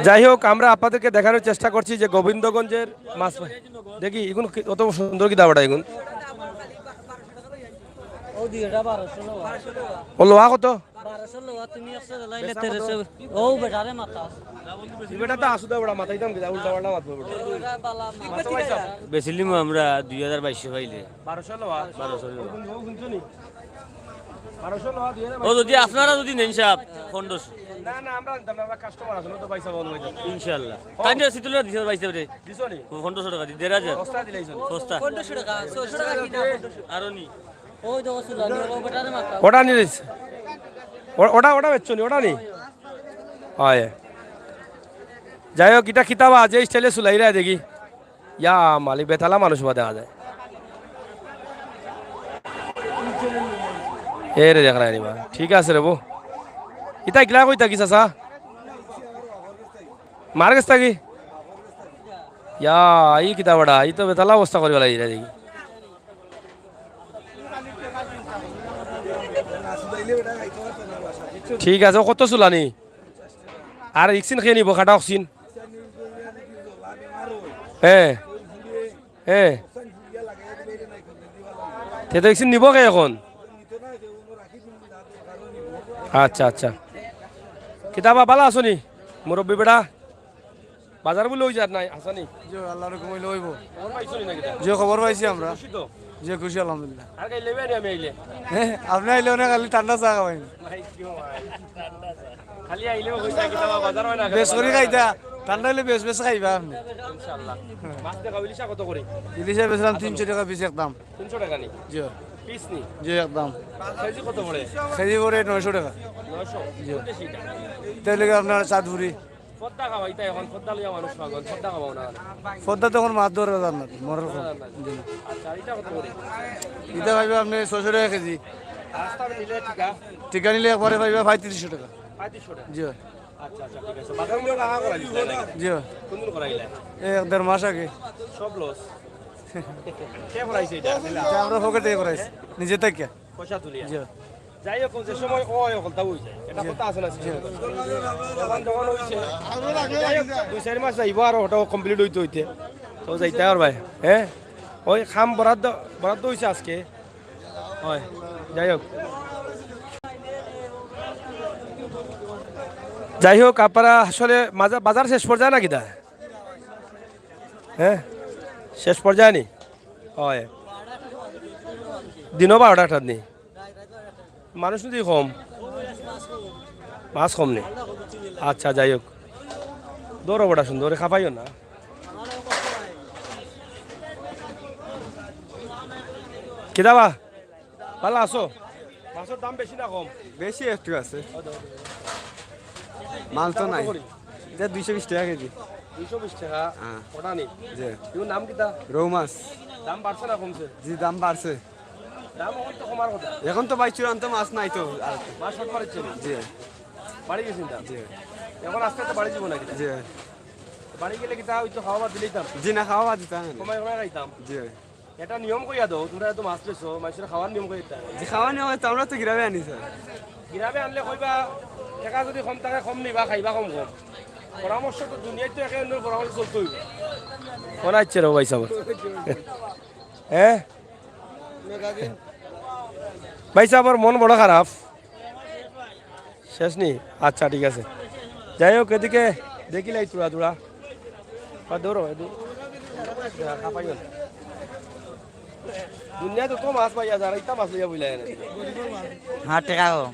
যাই হোক, আমরা আপনাদেরকে দেখানোর চেষ্টা করছি যে গোবিন্দগঞ্জের মাছ মা-, দেখি ইগুন কি-, অত সুন্দর কিতা বেটা ইগুন। ও দুইটা বারোশো লোয়া। ও লোয়া কত? বারোশো লোয়া, তুমি একশো দিলাইলে তেরোশো। ও বেটারে মাথা। ই বেটা তো আসুদা বেটা, মাথায় দাম কিতা, উল্টা পাল্টা মাতবো বেটা। ওটা বালা মাছ। মাথা পাইছা? বেচিলিমু আমরা দুই হাজার বাইশশো পাইলে। বারোশো লোয়া? বারোশো লোয়া। ও কিন্তু, ও কিন্তু নি? বারোশো লোয়া, দুই হাজার ও যদি আপনারা যদি নেন সাব, পনেরোশো। না, না, আমরা আনতাম না, আমরা কাস্টমার আছে, না তো পয়সা বন্ধ হয়ে যাবে। ইনশাল্লাহ। তাই নিয়ে সিতুলনা দিছে বাইশ রে। দিছো নি? পনেরোশো টাকা দি, দেড় হাজার। সস্তা দিলাইছো। সস্তা। পনেরোশো টাকা, ছয়শো টাকা কিনা। আরো নি। ওই দেখো সুলানি, ও বেটারে মাথা। ওটা নিলিস? ও-, ওটা, ওটা বেচছো নি? ওটা নি? হয়। যাই হোক, ইটা কিতাবা যে স্টাইলে সুলাইরা দেখি। ইয়া মালিক, বেতালা মানুষ বা দেখা যায়। এ রে, দেখ না রে বা। ঠিক আছে রে বো। ইতা ইকলা কইতা কি চাচা? মার গেছ থাকি? ইয়া, ই কিতা বেটা, ই তো বেতালা অবস্থা করি বেলাই দেখি। ঠিক আছে, ও কত চুলানি? আর ইকসিন খেয়ে নিব, কাটা অকসিন। হ্যাঁ, হ্যাঁ। তে তো ইকসিন নিব কে এখন? আচ্ছা, আচ্ছা। কিতাবা বালা আছো নি? মুরব্বী বেটা? বাজার বুলে অই যার নাই, হাসানি। জি, আল্লাহর হুকুম অইলে অইবো। খবর পাইছো নি না কিতা? জি, খবর পাইছি আমরা। খুশি তো? জি, খুশি আলহামদুলিল্লাহ। আর কাইলে বেড়ে আমি আইলে। হ্যাঁ, আপনি আইলে অনে খালি ঠান্ডা চা খাওয়াইন। খালি আইলেও কইতা কিতা বা বাজার হয় না। বেশ করি খাইতা, ঠান্ডা অইলে বেশ বেশ খাইবা আপনি। ইনশাআল্লাহ। মাছ দেখা ইলিশা কত করে? ইলিশা বেচলাম তিনশো টাকা পিস একদম। তিনশো টাকা নি? জি, পিস নি? জি একদম। কেজি কত পড়ে? কেজি পড়ে নয়শো টাকা। নয়শো। জি। কোনটা সেটা? তাইলে আপনার চাঁদপুরি। পদ্মা খাওয়াইতা এখন, পদ্মা লইয়া মানুষ পাগল, পদ্মা খাওয়াও না। পদ্মা তখন মাছ ধরে যান না, মরার কম। আচ্ছা, এটা কত করে? এটা পাইবে আপনি ছয়শো টাকা কেজি। রাস্তা নিলে ঠিকা? ঠিকা নিলে একবারে পাইবে পঁয়ত্রিশশো টাকা। পঁয়ত্রিশশো টাকা। জি, আচ্ছা, আচ্ছা, ঠিক আছে। বাজার মূল্য কাহা করা দিছে না? জি। কোন দিন করা ইলা? এই এক দেড় মাস আগে। সব লস। কে করাইছে এটা? এটা আমরা পকেট থেকে করাইছি, নিজে থেকে। পয়সা তুলিয়া? জি। যাই হোক, যে সময় অয়, হকলতা অই যায়। এটা কথা আছে না, সিজন? এখন যখন অইছে, যাই হোক, দুই চাইর মাস যাইবো আরো, ওটাও কমপ্লিট অইতে অইতে। তো যাইতায় পারবায়, হ্যাঁ? ওই কাম বরাদ্দ, বরাদ্দ অইছে আজকে। অয়, যাই হোক। যাই হোক, আপনারা আসলে মাজা-, বাজার শেষ পর্যায়ে নাকি দা? হ্যাঁ? শেষ পর্যায়ে নি? অয়। দিনও বারোটা একটাত নি? মানুষ যদি কম, মাছ কম নি? আচ্ছা, যাই হোক, ধরো বড়া সুন্দর, খাপাইও না। কিতা বা, ভালা আছো? মাছর দাম বেশি না কম? বেশি একটু আছে, মাল তো কত নাই। করি? এটা দুইশো বিশ টাকা কেজি। দুইশো বিশ টাকা? হ্যাঁ। ওটা নি? জি। এগুর নাম কিতা? রৌ মাছ। দাম বাড়ছে না কমছে? জি, দাম বাড়ছে। দাম এখন তো কমার কথা। এখন তো ভাই চূড়ান্ত মাছ নাই তো আর। মাছ শর্ট মারিচ্ছে না? জি। বাড়ি গেছেন দাম? জি। এখন আস্তে আস্তে বাড়ি দিব নাকি? জি। বাড়ি গেলে কিতা অইতো, খাওয়া বাদ দিলাইতাম? জি না, খাওয়া বাদ দিতাম না। কমাই কমাই খাইতাম? জি। এটা নিয়ম কইয়া দেও, তোমরা এত মাছ লইছো, মাছর খাওয়ার নিয়ম কইয়া দিতা। জি, খাওয়ার নিয়ম তো আমরা তো গ্রামে আনি, স্যার। গ্রামে আনলে কইবা, টাকা যদি কম থাকে, কম নিবা, খাইবা কম কম। পরামর্শ তো দুনিয়ায় তো একে অন্যর পরামর্শ চলতে হইবে। ফোন আইছে রে ভাই সাহেব। হ্যাঁ? ভাই সাহেবর মন বড় খারাপ। শেষ নি? আচ্ছা, ঠিক আছে। যাই হোক, এদিকে দেখিলাই তুরা তুরা। আর ধরো, এদিকে। যা, খাপাইও না। দুনিয়াত তো মাছ পাইয়া যার, ইতা মাছ লইয়া বইলাই না। হ্যাঁ, টাকা কম।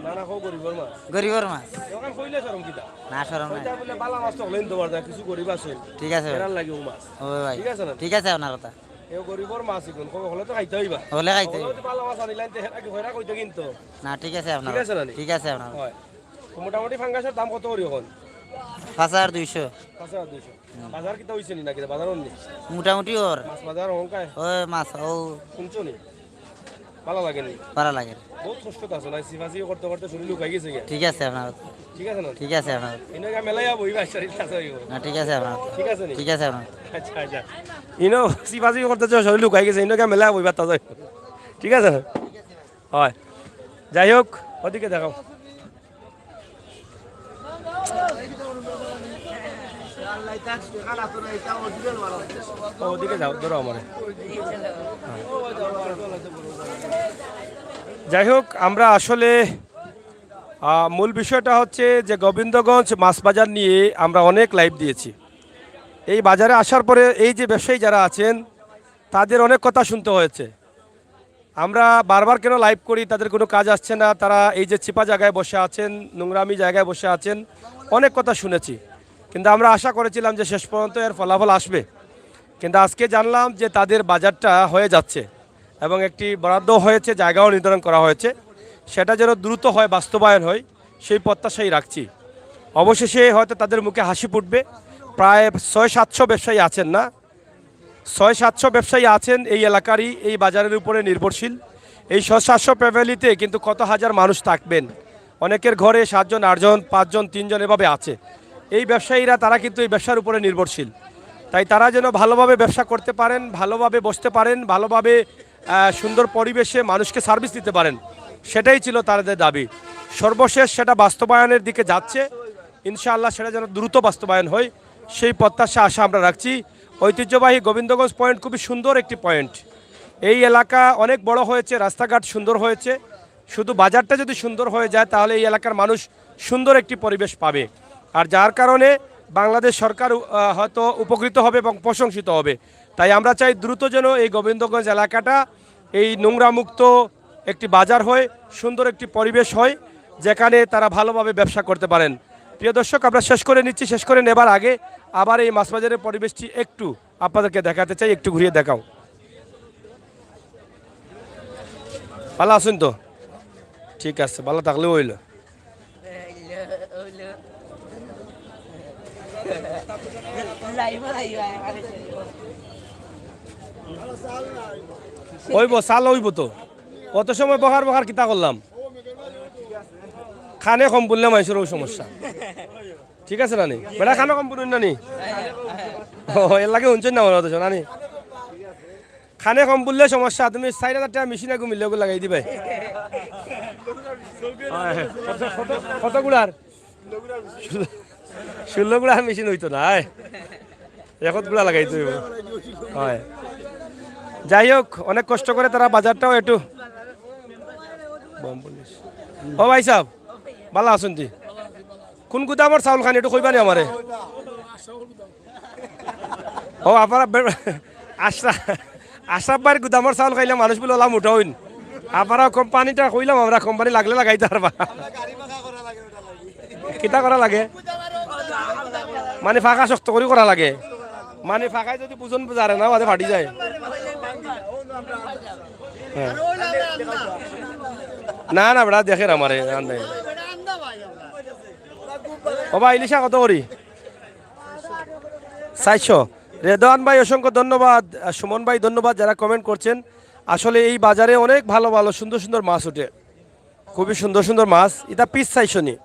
না, না, কও গরিবর মাছ। গরিবর মাছ। দোকান কইলে শরম কিতা? না, শরম নাই। কইতা বলে বালা মাছ তো হলেন তোমার দা, কিছু গরিব আছে। ঠিক আছে ভাই। এরার লাগে ও মাছ। ও ভাই। ঠিক আছে না? ঠিক আছে আপনার কথা। এ গরিবর মাছ এখন, কবে হলে তো খাইতে হইবা। হলে খাইতে হইবা। হলে তো বালা মাছ আনিলাইন, তে হেরা কি হয়রা কইতে কিন্তু। না, ঠিক আছে আপনার। ঠিক আছে না নি? ঠিক আছে আপনার। হয়। তো মোটামুটি ফাঙ্গাসর দাম কত করি এখন? পাঁচ হাজার দুইশো। পাঁচ হাজার দুইশো। হুম। বাজার কিতা হইছে নি নাকি? বাজার অন্য? মোটামুটি ওর। মাছ বাজার হংকায়? ওই মাছ, ও। শুনছো নি? ভালা লাগে নি? ভালা লাগে। বহুত কষ্ট আছে না? সিফাসি করতে করতে শরীর লুকাই গেছে গিয়া। ঠিক আছে আপনার। ঠিক আছে না? ঠিক আছে আপনার। ইনো গিয়া মেলাইয়া বইবা, শরীর তাজা হইব। না, ঠিক আছে আপনার। ঠিক আছে নি? ঠিক আছে আপনার। আচ্ছা, আচ্ছা। ইনো সিফাসি করতে যে শরীর লুকাই গেছে, ইনো গিয়া মেলাইয়া বইবা, তাজা হইব। ঠিক আছে না? হয়। যাই হোক, ওদিকে দেখাও। ওদিকে যাও, ধরো আমারে। যাই হোক, আমরা আসলে, আহ, মূল বিষয়টা হচ্ছে যে গোবিন্দগঞ্জ মাছ বাজার নিয়ে আমরা অনেক লাইভ দিয়েছি। এই বাজারে আসার পরে এই যে ব্যবসায়ী যারা আছেন, তাদের অনেক কথা শুনতে হয়েছে। আমরা বারবার কেন লাইভ করি, তাদের কোনো কাজ আসছে না, তারা এই যে চিপা জায়গায় বসে আছেন, নোংরামি জায়গায় বসে আছেন, অনেক কথা শুনেছি। কিন্তু আমরা আশা করেছিলাম যে শেষ পর্যন্ত এর ফলাফল আসবে। কিন্তু আজকে জানলাম যে তাদের বাজারটা হয়ে যাচ্ছে এবং একটি বরাদ্দ হয়েছে, জায়গাও নির্ধারণ করা হয়েছে, সেটা যেন দ্রুত হয়, বাস্তবায়ন হয়, সেই প্রত্যাশাই রাখছি। অবশেষে হয়তো তাদের মুখে হাসি ফুটবে। প্রায় ছয় সাতশো ব্যবসায়ী আছেন না, ছয় সাতশো ব্যবসায়ী আছেন এই এলাকারই, এই বাজারের উপরে নির্ভরশীল। এই ছয় সাতশো ফ্যামিলিতে কিন্তু কত হাজার মানুষ থাকবেন, অনেকের ঘরে সাতজন, আটজন, পাঁচজন, তিনজন এভাবে আছে। এই ব্যবসায়ীরা, তারা কিন্তু এই ব্যবসার উপরে নির্ভরশীল। তাই তারা যেন ভালোভাবে ব্যবসা করতে পারেন, ভালোভাবে বসতে পারেন, ভালোভাবে, আহ, সুন্দর পরিবেশে মানুষকে সার্ভিস দিতে পারেন, সেটাই ছিল তাদের দাবি। সর্বশেষ সেটা বাস্তবায়নের দিকে যাচ্ছে। ইনশাআল্লাহ সেটা যেন দ্রুত বাস্তবায়ন হয়, সেই প্রত্যাশা, আশা আমরা রাখছি। ঐতিহ্যবাহী গোবিন্দগঞ্জ পয়েন্ট খুবই সুন্দর একটি পয়েন্ট। এই এলাকা অনেক বড় হয়েছে, রাস্তাঘাট সুন্দর হয়েছে, শুধু বাজারটা যদি সুন্দর হয়ে যায়, তাহলে এই এলাকার মানুষ সুন্দর একটি পরিবেশ পাবে। আর যার কারণে বাংলাদেশ সরকার, আহ, হয়তো উপকৃত হবে এবং প্রশংসিত হবে। তাই আমরা চাই দ্রুত যেন এই গোবিন্দগঞ্জ এলাকাটা এই নোংরামুক্ত একটি বাজার হয়, সুন্দর একটি পরিবেশ হয়, যেখানে তারা ভালোভাবে ব্যবসা করতে পারেন। প্রিয় দর্শক, আমরা শেষ করে নিচ্ছি। শেষ করে নেবার আগে আবার এই মাছ বাজারের পরিবেশটি একটু আপনাদেরকে দেখাতে চাই, একটু ঘুরিয়ে দেখাও। ভালা আছইন তো? ঠিক আছে, ভালা থাকলেউ অইলো। অইবো, চাল অইবো তো। অত সময় বকার বকার কিতা করলাম? কানে কম হুনলে মানষর অউ সমস্যা। ঠিক আছে না নি? বেটা কানে কম হুনইন না নি? ও, এরলাগি হুনছইন না মনে অয় অত সময়, না নি? কানে কম বুললে সমস্যা, তুমি চাইর হাজার টেকা মেশিন এগু মিললে ওগু লাগাই দিবায়। কত, কত, কত গুড়ার? ষোলো গুড়া মেশিন অইতো না, অয়। একত গুড়া লাগাইতে অইবো। অয়। যাই হোক, অনেক কষ্ট করে তারা বাজারটাও একটু। ও ভাই সাব, ভালা আছইন নি? কুন গুদামর চাউল খান একটু কইবা নি আমারে? ও, আপনারা বে-, আশরা-, আশরাফ ভাইর গুদামর চাউল খাইলে মানুষ বুলে অলা মুটা অইন। আপনারা কোম্পানিটা কইলাম আমরা, কোম্পানি লাগলে লাগাইতা পারবা। কিতা করা লাগে? মানে ফাঁকা শক্ত করি করা লাগে। মানে ফাঁকায় যদি বুঝন জারে না, বাদে ফাটি যায়। হ্যাঁ। না, না, বেটা, দেখের আমারে, আর নাই। ও ভাই, ইলিশা কত করি? চাইরশো। রেদওয়ান ভাই, অসংখ্য ধন্যবাদ। আর সুমন ভাই, ধন্যবাদ যারা comment করছেন। আসলে এই বাজারে অনেক ভালো ভালো সুন্দর সুন্দর মাছ উঠে, খুবই সুন্দর সুন্দর মাছ। ইটা পিস চাইরশো নি?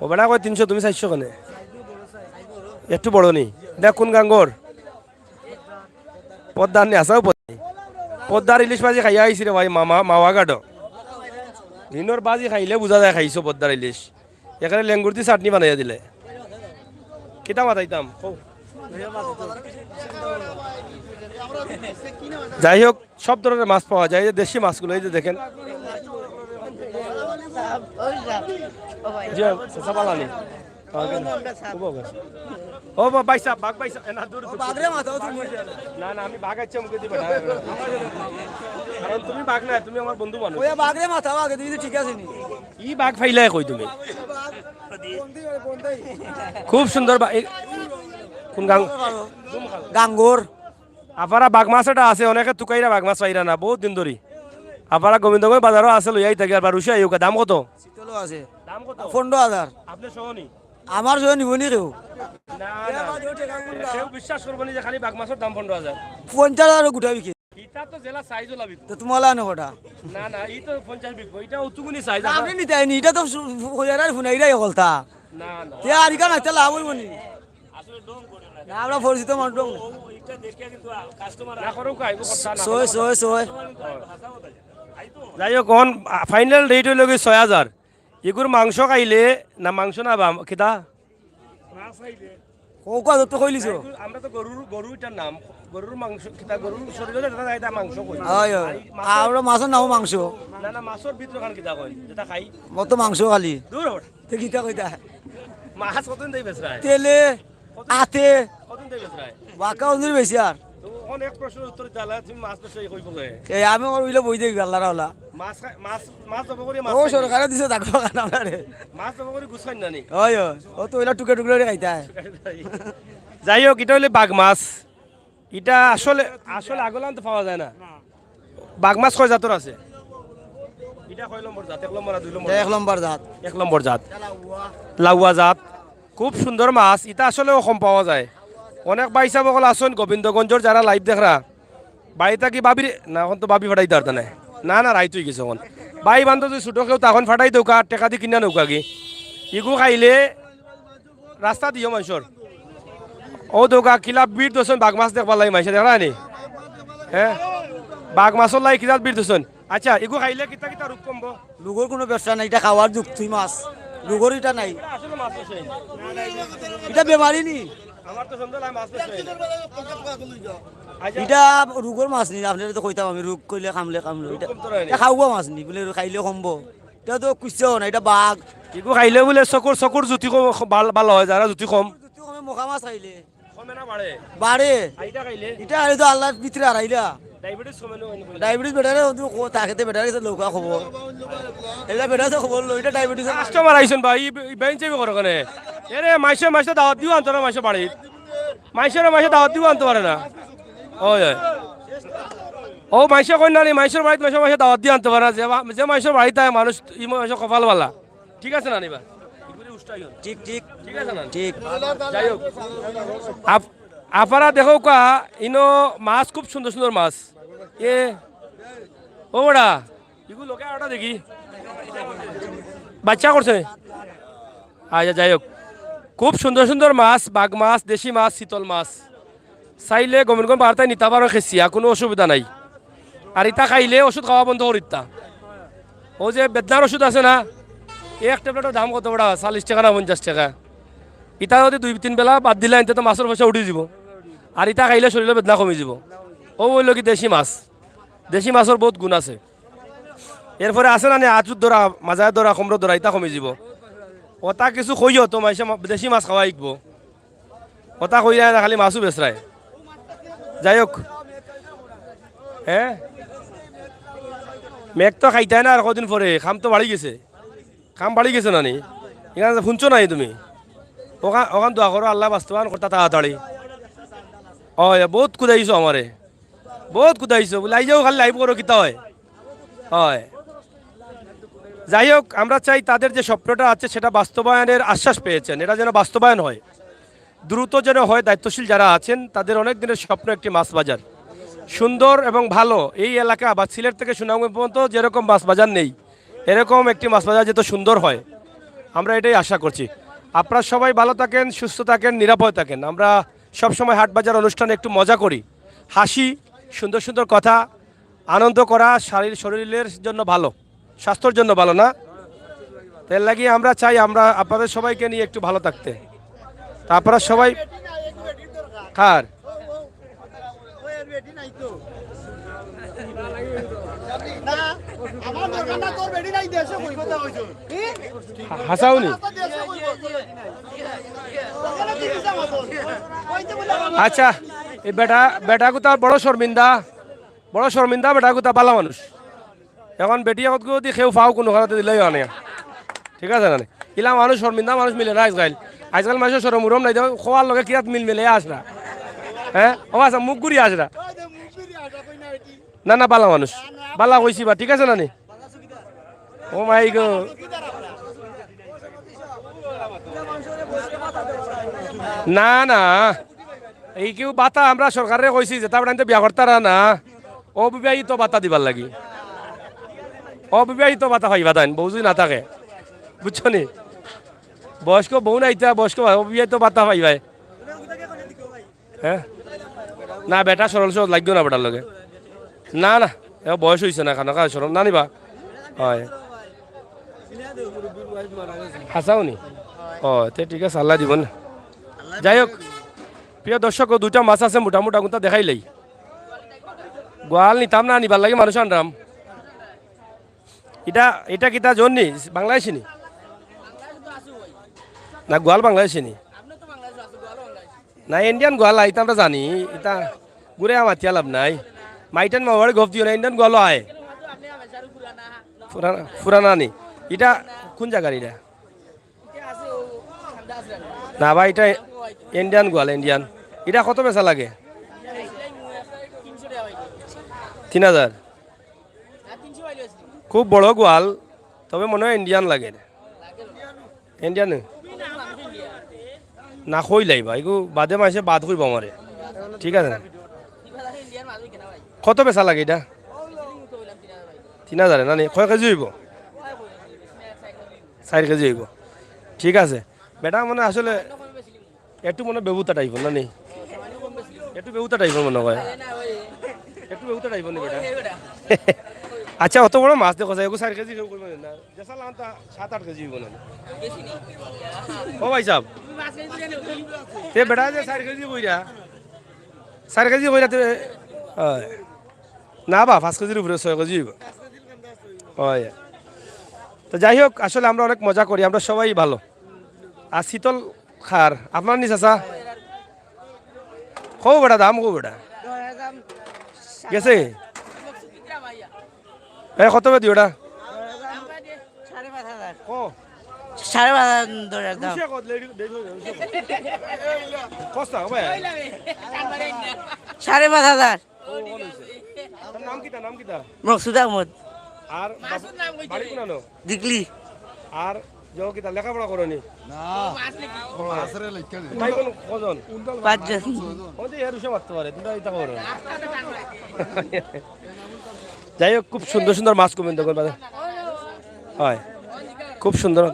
ও বেটা কয় তিনশো, তুমি চাইরশো কেনে? একটু বড় নি। ইটা কুন গাঙ্গর? পদ্মার নি, আসাও পদ্মা। পদ্মার ইলিশ ভাজি খাইয়া আইছি রে ভাই, মামা, মাওয়া ঘাটো। হিনর ভাজি খাইলে বুঝা যায় খাইছো পদ্মার ইলিশ। এখানে লেঙ্গুর দি চাটনি বানাইয়া দিলে। কিতা মাতাইতাম? কও। যাই হোক, সব ধরনের মাছ পাওয়া যায়। এই যে দেশি মাছগুলো, এই যে দেখেন। জি, চাচা বালা নি। ও বা-, ভাই সাব, বাঘ ভাই সাব, এ না, দূর, দূর। বাঘরে মাথাও তুমি। না, না, আমি বাঘ আইচ্ছা মুখে দিবা না। কারণ তুমি বাঘ না, তুমি আমার বন্ধু মানুষ। ওই বাঘরে মাথাও আগে দিবি, ঠিক আছে নি? ই বাঘ ফাইলাই কই তুমি? খুব সুন্দর বা-, এই, কোন গাং-, গাঙ্গর। আপারা বাঘ মাছ এটা আছে, অনেকে তুকাইরা বাঘ মাছ পাইরা না, বহুত দিন ধরি। আপারা গোবিন্দগঞ্জ বাজারও আছে, লইয়া আইতা গিয়া, আর রুশি আইউকা, দাম কত? শীতলও আছে। দাম কত? পনেরো হাজার। আপনি সহ নি? আমার সহ নিব নি কেউ? না, না। কেউ বিশ্বাস করবো নি যে খালি বাঘ মাছর দাম পনেরো হাজার। পঞ্চাশ হাজারও গুটা বিকে। ইটা তো জেলা সাইজও লাগবে। তো তোমার লাগে না কটা? না, না, ই তো পঞ্চাশ বিকবো। ইটা অতুগুনি সাইজ। আপনি নিতে আইনি, ইটা তো সু-, সু-, কইয়ার আর হুনাইরাই হকলতা। না, না। তে আর ইখান আইতে লাভ অইবো নি? না, আমরা পরিচিত মানুষ ডং। না করো কাই, ও কথা না। ছয়, ছয়, ছয়। যাই হোক, অখন, আ, final rate অইলো গি ছয় হাজার। ইগুর মাংস খাইলে, না মাংস না বা, কিতা? কউক্কা, যত কইলিছো। আমরা তো গরুর, গরু ইটার নাম, গরুর মাংস, কিতা গরুর শরীরও যেটা থাকে, ইটা মাংস কই। অয়, অয়। আর ই মাছর আমরা মাছর নামও মাংস। না, না, মাছর ভিতরে খান কিতা কই, যেটা খাই। মত মাংস খালি। দূর হ। তে কিতা কইতা? মাছ কতদিন দেই বেচরায়? তেলে, আতে। কতদিন দেই বেচরায়? বাক্কা অন্দুর বেশি আর। তো অখন এক প্রশ্নর উত্তর দিলা, তুমি মাছ বেচরায় কইবো কে? এ, আমি ওর উইলে বই দেখি, আল্লাহর আওলা। মাছ খাই, মাছ, মাছ জব করি মাছ ও খাই। সরকারে দিছে, দেখো, খান আমরা রে। মাছ জব করি গুছ খাই না নি? অয়, অয়। ও তো ওইলা টুকরা টুকরা করে খাইতা। যাই হোক, ইটা অইলে বাঘ মাছ। ইটা আসলে, আসলে আগলান তো পাওয়া যায় না। বাঘ মাছ কয় জাতর আছে? ইটা কয় নম্বর জাত? এক নম্বর আর দুই নম্বর? এক নম্বর জাত। এক নম্বর জাত। লাউয়া জাত। খুব সুন্দর মাছ। ইটা আসলেও কম পাওয়া যায়। অনেক ভাই সাব অকল আছইন গোবিন্দগঞ্জর যারা live দেখরা, বাড়ি থাকি ভাবিরে, না, অখন তো ভাবি ফাটাইতা পারতা নায়। না, না, রাইত অই গেছে অখন। ভাই বান্ধব যদি ছুটো কেউ তখন ফাটাই দেউক্কা, টেকা দি কিনা নেউক্কা গি। ইগু খাইলে রাস্তা দিও মানষর। ও দেউক্কা কিলা ভিড় ধরছইন বাঘ মাছ দেখবার লাগি মানষে, দেখরা নি? হ্যাঁ? বাঘ মাছর লাগি কিলা ভিড় ধরছইন। আচ্ছা, ইগু খাইলে কিতা কিতা রোগ কমবো? রোগর কুনু ব্যবসা নাই, ইটা খাওয়ার যুক্তির মাছ। রোগর ইটা নাই। ইটা আসলে মাছ আছে। ইটা বেমারি নি? আমার তো সন্দেহ লাগে মাছ আছে। আচ্ছা। ইটা রোগর মাছ নি, আপনারে তো কইতাম আমি, রোগ কইলে কামলে কামলো। ইটা, রোগ কমতো নায় নি? ইটা খাওয়া মাছ নি, বুলে খাইলে কমবো। ইটা তো কুচ্ছাও না, ইটা বাঘ। ইগু খাইলে বুলে চকুর, চকুর জ্যোতি কম, ভালা, ভালা অয়, যারা জ্যোতি কম। জ্যোতি কমে মখা মাছ খাইলে। কমে না বাড়ে? বাড়ে। আর ইটা খাইলে? ইটা খাইলে তো আল্লাহর ভিতরে হারাইলা। ডায়াবেটিস কমে না, কমে না? ডায়াবেটিস বেটারে, ওদের কো-, তাকে তো বেটারে গেছে লৌকা খবর। এটা বেটারে তো খবর লো, ইটা ডায়াবেটিস। কাস্টমার আইছইন ভাই, ই, ই বেঞ্চে বি করো কেনে? এরে মাইষে, মাইষে দাওয়াত দিও আনতো না, মাইষে বাড়ি। মাইষে, মাইষে দাওয়াত দিও আনতো পারে না। অয়, অয়। ও মাইষে কইন না নি, মাইষর বাড়িত মাইষে, মাইষে দাওয়াত দিও আনতো পারে না। যে বা-, যে মাইষর বাড়িত আয় মানুষ, ই মাইষর কপাল বালা। ঠিক আছে না নি বা? ঠিক, ঠিক। ঠিক আছে না? ঠিক। যাই হোক, আপ-, আপারা দেখউক্কা, ইনো মাছ খুব সুন্দর সুন্দর মাছ। এ, ও বড়া, ইগু লোকে আটা দেখি। বাচ্চা করছে। আচ্ছা, যাই হোক, খুব সুন্দর সুন্দর মাছ, বাঘ মাছ, দেশি মাছ, চিতল মাছ। চাইলে গমেন্ট গম বার্তায় নিতা পারো খেছিয়া, কুনু অসুবিধা নাই। আর ইতা খাইলে ওষুধ খাওয়া বন্ধ করিতা। অউ যে বেদনার ওষুধ আছে না, এক ট্যাবলেটর দাম কত বেটা? চল্লিশ টেকা না পঞ্চাশ টেকা। ইতা যুদি দুই তিন বেলা বাদ দিলা, এনতে তো মাছর পয়সা উঠি যিবো। আর ইতা খাইলে শরীরর বেদনা কমি যিবো। অউ অইলো কি দেশি মাছ। দেশি মাছর বউত গুণ আছে। এরপরে আছে না নি, আঁচুর ধরা, মাজায় ধরা, কোমরর ধরা, ইতা কমি যিবো। অতা কিছু কইও তো মাইনষে মা-, দেশি মাছ খাওয়া শিখবো। অতা কইরায় না, খালি মাছউ বেচরায়। যাই হোক, হে, মেঘ তো খাইতায় না আর কদিন পরে, কাম তো বাড়ি গেছে। কাম বাড়ি গেছে না নি? ইখান হুনছো না নি তুমি? অখান, অখান দোয়া করো, আল্লায় বাস্তবায়ন করতা তাড়াতাড়ি। অয়, বউত কুদাইছো আমারে, বউত কুদাইছো। বুলে, "আইযাও, খালি লাইভ করো, কিতা অয়?" অয়। যাই হোক, আমরা চাই তাদের যে স্বপ্নটা আছে, সেটা বাস্তবায়নের আশ্বাস পেয়েছেন, এটা যেন বাস্তবায়ন হয়, দ্রুত যেন হয়। দায়িত্বশীল যারা আছেন, তাদের অনেক দিনের স্বপ্ন একটি মাছ বাজার, সুন্দর এবং ভালো। এই এলাকা বা সিলেট থেকে সুনামগঞ্জ পর্যন্ত যেরকম মাছ বাজার নেই, এরকম একটি মাছ বাজার যাতে সুন্দর হয়, আমরা এটাই আশা করছি। আপনারা সবাই ভালো থাকেন, সুস্থ থাকেন, নিরাপদ থাকেন। আমরা সবসময় হাট বাজার অনুষ্ঠানে একটু মজা করি, হাসি, সুন্দর সুন্দর কথা, আনন্দ করা শারীর-, শরীরের জন্য ভালো, স্বাস্থ্যর জন্য ভালো না? এর লাগি আমরা চাই আমরা আপনাদের সবাইকে নিয়ে একটু ভালো থাকতে। তা আপনারা সবাই কার? হা-, হাছাউ নি? আচ্ছা, এই বেটা, বেটা কুতা বড় শর্মিন্দা, বড় শর্মিন্দা বেটা কুতা, বালা মানুষ। এখন বেটি এখন যদি কেউ পাও কুনু খানাত দিলেই অয় না। ঠিক আছে না নি? ইলা মানুষ শর্মিন্দা মানুষ মিলে না আইজকাইল। আইজকাইল মানষর শরম উরম নাই, দেখো খোয়ার লগে কিরাত মিল মিলে আসরা। হ্যাঁ? ও আচ্ছা, মুখ ঘুরি আসরা। না, না, বালা মানুষ। বালা কইছি বা, ঠিক আছে না নি? ও মাই গো। না, না। এই কেউ বাতা আমরা সরকাররে কইছি যে তারপরে আনতে বিয়া করতারা না। অবিবাহিত বাতা দিবার লাগি। অবিবাহিত বাতা পাইবা তাইন, বউ যদি না থাকে। বুঝছো নি? বয়স্ক বউ নাই, ইতা বয়স্ক বা-, অবিবাহিত বাতা পাইবায়। হ্যাঁ? না, বেটা সরল সহজ লাগতো না বেটার লগে। না, না, এ বয়স অইছে না, খানো খাওয়া সরল না নিবা। অয়। হাছাউ নি? ও, তে ঠিক আছে, আল্লায় দিবো না। যাই হোক, প্রিয় দর্শক, অউ দুইটা মাছ আছে মোটা মোটা, কুনটা দেখাইলাই। গোয়াল নিতাম না, নিবার লাগি মানুষ আনরাম। ইটা, ইটা কিতা জন্নি? বাংলাদেশি নি? না, গোয়াল বাংলাদেশি নি? না, ইন্ডিয়ান গোয়াল, ইতা আমরা জানি। ইতা ঘুরে মাতিয়া লাভ নাই। মাইটান মাওয়ারি গফ দিও না, ইন্ডিয়ান গোয়াল আয়। পুরানা, পুরানা নি? ইটা কুন জাগার ইটা? না ভাই, ইটা ইন্ডিয়ান গোয়াল, ইন্ডিয়ান। ইটা কত বেচা লাগে? তিন হাজার। খুব বড় গোয়াল, তবে মনে অয় ইন্ডিয়ান লাগে। ইন্ডিয়ান নি? না কইলাই বা, ইগু বাদে মাইনষে বাদ কইবো আমারে। ঠিক আছে না? কত বেচা লাগে ইটা? তিন হাজারে না নি? কয় কেজি অইবো? চাইর কেজি অইবো। ঠিক আছে। বেটা মানে আসলে একটু মনে বেবুতা টাইপর না নি? একটু বেবুতা টাইপর মনে অয়। একটু বেবুতা টাইপর নি বেটা? আচ্ছা, অত বড় মাছ দেখো, চাই, এগু চাইর কেজি কেউ কইবো না। যেছা লাগান তা সাত আট কেজি অইবো না। ও ভাই সাহেব, তে বেটা যে চাইর কেজি কইরা, চাইর কেজি কইরা তে, অয়। না বা, পাঁচ কেজির উপরে, ছয় কেজি অইবো। অয়। তো যাই হোক, আসলে আমরা অনেক মজা করি, আমরা সবাই ভালো। আর শীতল খার, আপনার নি চাচা? কও বেটা, দাম কও বেটা। গেছে? এ, কত করে দিও ওটা? সাড়ে পাঁচ হাজার। কো? সাড়ে পাঁচ হাজার ধরে দাম। রুশিয়া কত? লেডি, লেডি, রুশিয়া কত? কস্তা, ভাই? সাড়ে পাঁচ হাজার। ও, কত হইছে? তার নাম কিতা, নাম কিতা? মকসুদ আহমদ। আর বাবা, বাড়ি কোনানো? দিকলি। আর যাও কিতা, লেখাপড়া করো নি? না। ও, মাছরে লেখা দে। ভাই বোন কজন? পাঁচজন। ও যে এর উসে মারতে পারে, তোমরা এটা করো। যাই হোক, খুব সুন্দর সুন্দর মাছ কমেন দোকান বাজার। হয়, খুব সুন্দর।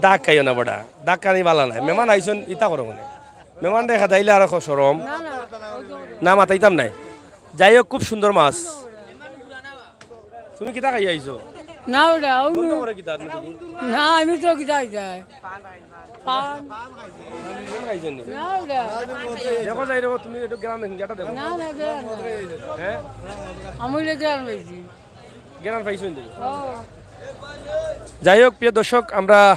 দাগ খাইও না বেটা, দাগ খানি ভালা নাই। মেহমান আইছন, ইতা করো মানে। মেহমানরে খেদাইলে আরো শরম। না, না, ওই তো। না, মাতাইতাম নায়। যাই হোক, খুব সুন্দর মাছ। তুমি কিতা খাইয়া আইছো? না, ওটা, ওই বন্ধ না। করে কিতা আপনি তুমি? না, আমি তো কিতা খাই? পান। পান খাইছো নি? না, ওটা। দেখো যাই রে, তুমি একটু গ্রাম দেখো, যেটা দেখো। না, না, গ্রাম না। হ্যাঁ? আমি ওটা গ্রাম পাইছি। গ্রাম পাইছো নি? ও। যাই হোক, প্রিয় দর্শক, আমরা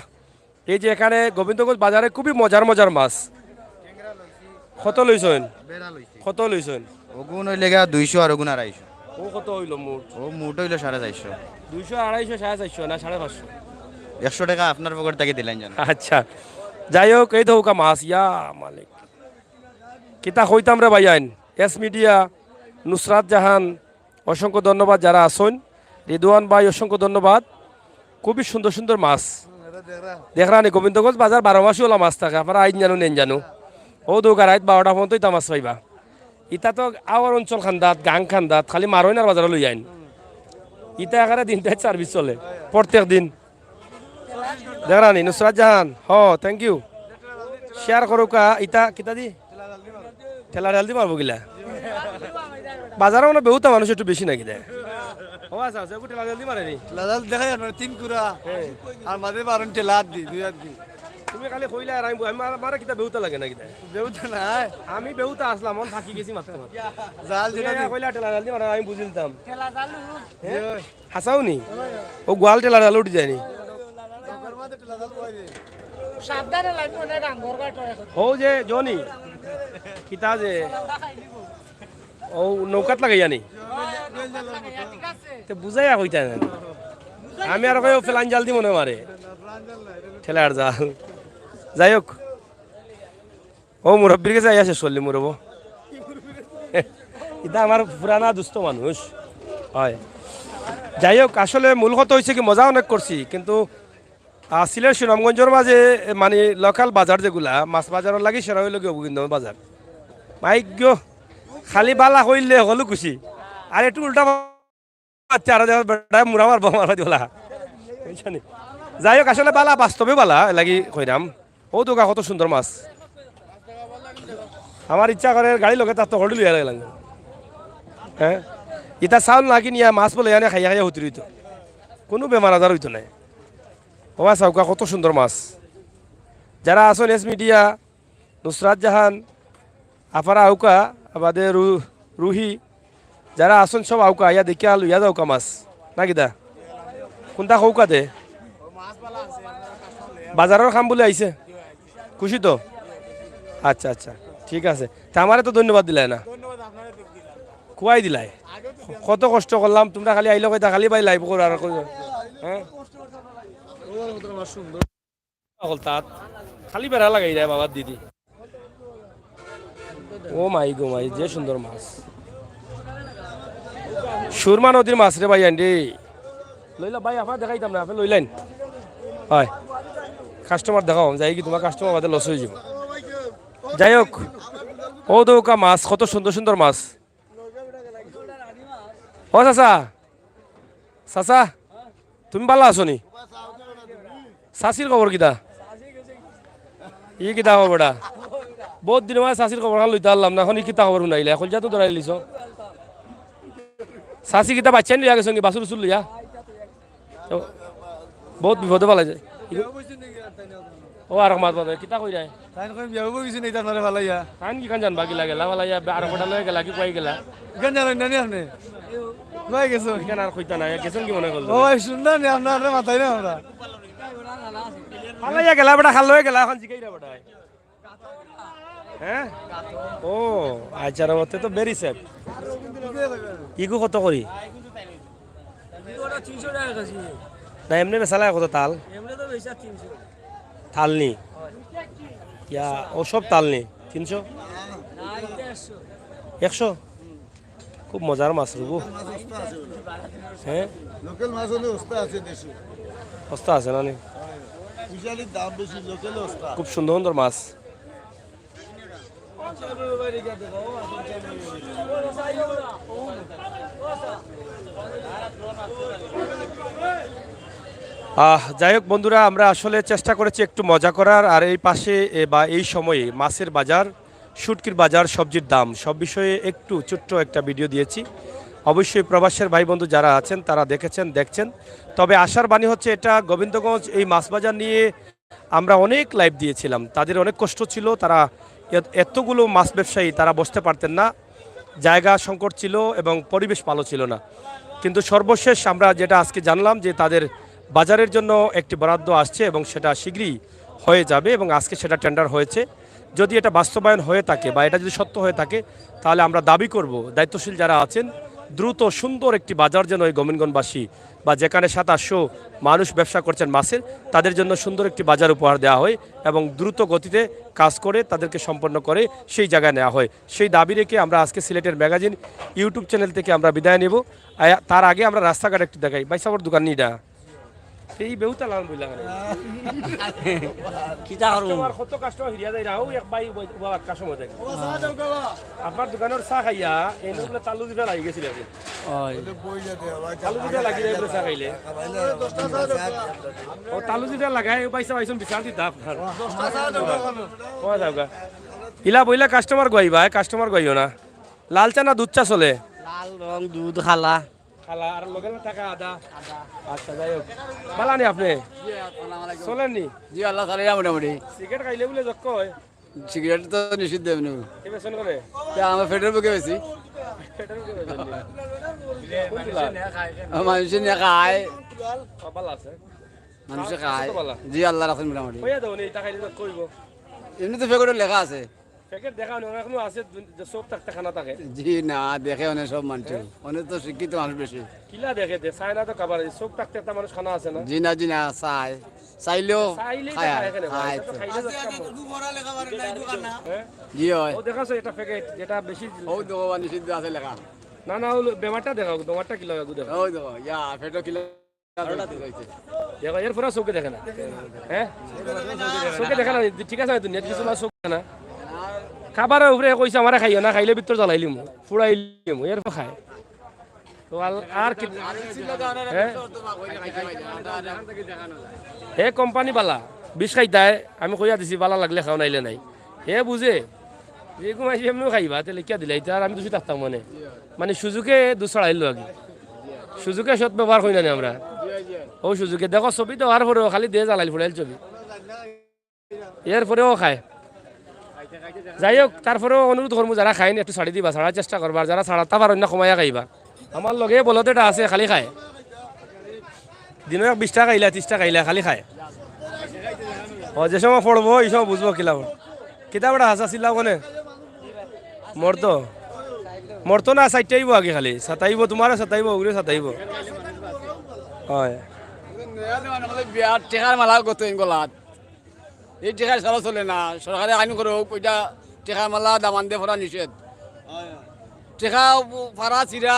এই যে এখানে গোবিন্দগঞ্জ বাজারে খুবই মজার মজার মাছ। কত লইছইন? বেড়া লইছি। কত লইছইন? ওগুন অইলে গিয়া দুইশো আর ওগুন আড়াইশো। ও কত অইলো মোট? ও মোট অইলো সাড়ে চারশো। দুইশো, আড়াইশো, সাড়ে চারশো না সাড়ে পাঁচশো? একশো টেকা আপনার পকেট থাকি দিলাইন জানো। আচ্ছা, যাই হোক, এই তো হউকা মাছ, ইয়া মালিক। কিতা কইতাম রে ভাইয়াইন, এস মিডিয়া, নুসরাত জাহান, অসংখ্য ধন্যবাদ যারা আছইন। রিদওয়ান ভাই, অসংখ্য ধন্যবাদ। খুবই সুন্দর সুন্দর মাছ। দেখরা নি, গোবিন্দগঞ্জ বাজার বারো মাসই ওলা মাছ থাকে, আপনারা আইন জানো, নেন জানো। ও দৌকা রাইত বারোটা পর্যন্ত ইতা মাছ পাইবা। ইতা তো আওয়ার অঞ্চল খান্দাত, গাং খান্দাত, খালি মারইন আর বাজারো লইয়াইন। ইতা একেবারে দিনটাই সার্ভিস চলে, প্রত্যেক দিন। দেখরা নি, নুসরাত জাহান, হ, thank you। শেয়ার করউক্কা, ইতা কিতা দি? ঠেলা ঠেলা দি মারবো গিলা। বাজারো মানে বেহুতা মানুষ একটু বেশি নাকি দেয়? ও আচ্ছা, আচ্ছা, একটু ঠেলা ঠেলা দি মারে নি? ঠেলা জাল দেখাই আপনার তিন কুড়া। হ্যাঁ। আর মাঝে বারো ঠেলা হাত দি, দুই হাত দি। তুমি খালি কইলা আর আমি, আমি, আমার কিতা বেহুতা লাগে না কিতা? বেহুতা নাই। আমি বেহুতা আসলাম, অন থাকি গেছি মাত্র। জাল যেটা এ দি- কইলা ঠেলা জাল দি মারে, আমি বুঝিলতাম। ঠেলা জাল। হ্যাঁ? হাছাউ নি? ও গোয়াল ঠেলা জাল উঠি যায়নি? সাবধানে লাগবো না, ডাঙ্গর গাটো এখন। ও যে জনি, কিতা যে, ও নৌকাত লাগাইয়া নি? ঠিক আছে। তে বুঝাইয়া কইতা না। আমি আর কই ও ফেলান জাল দি মনে মারে। ঠেলার জাল। যাই হোক। ও মুরব্বির গেছে আইয়া শেষ করলি মুরব্ব। ইতা আমার পুরানা দুস্থ মানুষ। হয়। যাই হোক, আসলে মূল কথা হইছে কি, মজা অনেক করছি, কিন্তু, আহ, সিলেট সুনামগঞ্জর মাঝে, এ, মানে, লোকাল বাজার যেগুলা, মাছ বাজারর লাগি সেরা অইলো গিয়া গোবিন্দগঞ্জ বাজার। মাইগ্য, খালি বালা কইলে হকলউ খুশি। আর একটু উল্টা বাচ্চা আর দেখো বেটায় মুড়া মারবো, মারবা দিবলা। বুঝছো নি? যাই হোক, আসলে বালা, বাস্তবে বালা, এর লাগি কইরাম। ও দৌকা কত সুন্দর মাছ। আমার ইচ্ছা করে গাড়ি লগে তার তো হল্ডি লইয়া গেলাম। হ্যাঁ? ইতা চাউল না কিনিয়া মাছ বলে এনে খাইয়া খাইয়া হুতি রইতো। কুনু বেমার আজার অইতো নায়। ও মাছ আউকা কত সুন্দর মাছ। যারা আছইন এস মিডিয়া, নুসরাত জাহান, আফারা আউকা, বাদে রু-, রুহি, যারা আছইন সব আউকা, আইয়া দেখিয়া লইয়া যাউকা মাছ। না কিতা? কুনটা কউকা দে? বাজারর কাম বুলে আইছে? খুশি তো? আচ্ছা, আচ্ছা, ঠিক আছে। তে আমারে তো ধন্যবাদ দিলায় না। খুয়াই দিলায়। কত কষ্ট করলাম, তুমরা খালি আইলে কইতা, খালি ভাই লাইভ করো আর কইতা। হ্যাঁ? হকল তাত খালি বেড়া লাগাই দেয় বাবার দিদি। ও মাই গো মাই, যে সুন্দর মাছ। সুরমা নদীর মাছ রে ভাই, আইন রে। লইলা ভাই, আপনার দেখাইতাম না, আপনি লইলেন। হয়। কাস্টমার দেখাও, যাই কি তোমার কাস্টমার বাদে লস হয়ে যাবো। যাই হোক, ও দৌকা মাছ, কত সুন্দর সুন্দর মাছ। ও চাচা, চাচা, তুমি ভালা আছো নি? চাচির খবর কিতা? ই কিতা খবর বেটা? বহুত দিন মানে চাচির খবর খান লইতে পারলাম না, এখন ই কিতা খবর শুনাইলে? এখন যা তো ধরাই লিছ। চাচি কিতা বাচ্চা নিয়া গেছে নি? বাছুর উছুর লইয়া? তো বহুত বিপদে ফালাইছে। ও আর মাত মাত, কিতা কই যায়? তাই কই বিয়া হবো কিছু নেই, তার মানে ফালাইয়া। তাই কি কান জানবা কি লাগে? লা ফালাইয়া, আর কটা লয়ে গেলা, কি কই গেলা? ইখান জানেন না নি আপনি? কই গেছো? ইখান আর কইতা না, গেছেন কি মনে করলো? ও ভাই, শুনলাম নি, আপনার মাথায় না আমরা। ফালাইয়া গেলা বেটা, খাল লয়ে গেলা, এখন জিগাইরা বেটা। হ্যাঁ? ও, আচ্ছা, রে, ওতে তো very safe। ইগু কত করি? ওটা তিনশো টাকা কেজি। না, এমনি বেচালা কত তাল? এমনি তো বেচা তিনশো। তাল নি? ইয়া, ও সব তাল নি? তিনশো? না, এটা একশো। একশো? খুব মজার মাছ, রুবু। হ্যাঁ? লোকাল মাছ হলে ওস্তা আছে দেশি। ওস্তা আছে না নি? বিশালই দাম বেশি, লোকাল ওস্তা। খুব সুন্দর সুন্দর মাছ। আহ, যাই হোক বন্ধুরা, আমরা আসলে চেষ্টা করেছি একটু মজা করার, আর এই পাশে এ, বা এই সময়ে মাছের বাজার, শুটকির বাজার, সবজির দাম, সব বিষয়ে একটু ছোট্ট একটা ভিডিও দিয়েছি। অবশ্যই প্রবাসের ভাই বন্ধু যারা আছেন তারা দেখেছেন, দেখছেন। তবে আশার বাণী হচ্ছে, এটা গোবিন্দগঞ্জ এই মাছ বাজার নিয়ে আমরা অনেক লাইভ দিয়েছিলাম। তাদের অনেক কষ্ট ছিল, তারা এত- এতগুলো মাছ ব্যবসায়ী, তারা বসতে পারতেন না, জায়গা সংকট ছিল এবং পরিবেশ ভালো ছিল না। কিন্তু সর্বশেষ আমরা যেটা আজকে জানলাম যে তাদের বাজারের জন্য একটি বরাদ্দ আসছে এবং সেটা শীঘ্রই হয়ে যাবে এবং আজকে সেটা টেন্ডার হয়েছে। যদি এটা বাস্তবায়ন হয়ে থাকে বা এটা যদি সত্য হয়ে থাকে, তাহলে আমরা দাবি করব দায়িত্বশীল যারা আছেন, দ্রুত সুন্দর একটি বাজার যেন এই গোবিন্দগঞ্জবাসী বা যেখানে সাত আটশো মানুষ ব্যবসা করছেন মাছের, তাদের জন্য সুন্দর একটি বাজার উপহার দেওয়া হয় এবং দ্রুত গতিতে কাজ করে তাদেরকে সম্পন্ন করে সেই জায়গায় নেওয়া হয়। সেই দাবি রেখে আমরা আজকে সিলেটের ম্যাগাজিন ইউটিউব চ্যানেল থেকে আমরা বিদায় নেব। আয়া-, তার আগে আমরা রাস্তাঘাট একটু দেখাই। ভাই সাহেবর দোকান নি এটা? এই বেউতা লাগান বইলা কেন? কিতা করবো? কাস্টমার, কত কাস্টমার ফিরিয়া যায়, রাহু এক ভাই, ওই, ওই, এক কাস্টমার দেখে। আপনার দোকানের চা খাইয়া, এই লোকগুলো তালু দিতে লাগি গেছিল আর কি। ওই। তালু দিতে লাগি যায় বলে চা খাইলে। ও, তালু দিতে লাগায়, ও পয়সা পাইছেন, বিচার দিতে আপনার। ও, যাওগা। ইলা বইলা কাস্টমার গইবা, কাস্টমার গইও না। লাল চা না দুধ চা চলে? লাল রং, দুধ খালা। খালা, আর লগে না থাকা আদা? আদা। আচ্ছা, যাই হোক। বালা নি আপনি? জি, আসসালামু আলাইকুম। চলেন নি? জি, আল্লাহ চালাইয়া মোটামুটি। সিগারেট খাইলে বলে যক্ষ হয়? সিগারেট তো নিষিদ্ধ এমনি। কে বেচন করে? তা আমার পেটের ভুকে বেশি। পেটের ভুকে বেচন নি? কোন তুলা? আমার মানুষে নিয়ে খায়। ও, বালা আছে। মানুষে খায় তো বালা। জি, আল্লাহ রাখছেন মোটামুটি। কইয়া দাও নি, এটা খাইলে তো কইবো। এমনি তো প্যাকেটে লেখা আছে। প্যাকেট দেখা অনে, অনে এখনো আছে, দু-, যে চোখ থাকতে খানা থাকে। জি না, দেখে অনে সব মানুষ। হ্যাঁ? অনে তো শিক্ষিত মানুষ বেশি। কিলা দেখে দে, চায় না তো খাবার, এই চোখ থাকতে একটা মানুষ খানা আছে না? জি না, জি না, চায়। চাইলেও চাইলেই তো খায়, খায় এখানে, খায় এটা তো তো। খাইলে তো একটা মন। হ্যাঁ? জি হয়। ও দেখাছো এটা প্যাকেট, যেটা বেশি ও দেখো, নিষিদ্ধ আছে লেখা। না, না, ওগুলো বেমারটা দেখাও, বেমারটা কিলা দেখো। ওই দেখো, ইয়া, পেটো কিলা দেখো, এরপরে চোখে দেখে না। হ্যাঁ? চোখে দেখে না, ঠিক আছে, হয়তো নেট কিছু না, চোখে দেখে না। খাবারের উপরে কইছে, "আমারে খাইও না, খাইলে ভিতর জ্বালাইলিমু, ফুড়াইলিমু", এরপর খায়। তো আল-, আর কি? হ্যাঁ? হে কোম্পানি বালা, বিষ খাইতায়, আমি কইয়া দিছি, বালা লাগলে খাও, নাইলে নাই। হে বুঝে, যে ঘুমাইছি এমনিও খাইবা, তাহলে কিয়া দিলাই? তার আমি দুষী থাকতাম মানে। মানে সুযোগে দুষ ছাড়াইলো আগে। সুযোগে সৎ ব্যবহার করি না নি আমরা। ও সুযোগে দেখো ছবি দেওয়ার পরেও খালি দে জ্বালাইল ফুড়াইল ছবি। এরপরেও খায়। যাই হোক, তারপরেও অনুরোধ করমু যারা খাইন একটু ছাড়ি দিবা, ছাড়ার চেষ্টা করবা, আর যারা ছাড়াতা পারইন না কমাইয়া খাইবা। আমার লগে বলদ এটা আছে, খালি খায়। দিনো এক বিশ টা খাইলা, ত্রিশ টা খাইলা, খালি খায়। ও, যে সময় পড়বো, এই সময় বুঝবো কিলা। কিতা বেটা হাসা চিল্লাও কোনে? মরতো? মরতো না, সাইটাইবো আগে খালি। সাতাইবো, তোমারে সাতাইবো, ওগুলো সাতাইবো। হয়। বিয়ার টেকার মালা কত ইন গলাত? এই টেকার সারা চলে না। সরকারে আইন করউক, ওইটা টেকার মালা দামান্দে পরা নিষেধ। টেকা ফারা চিরা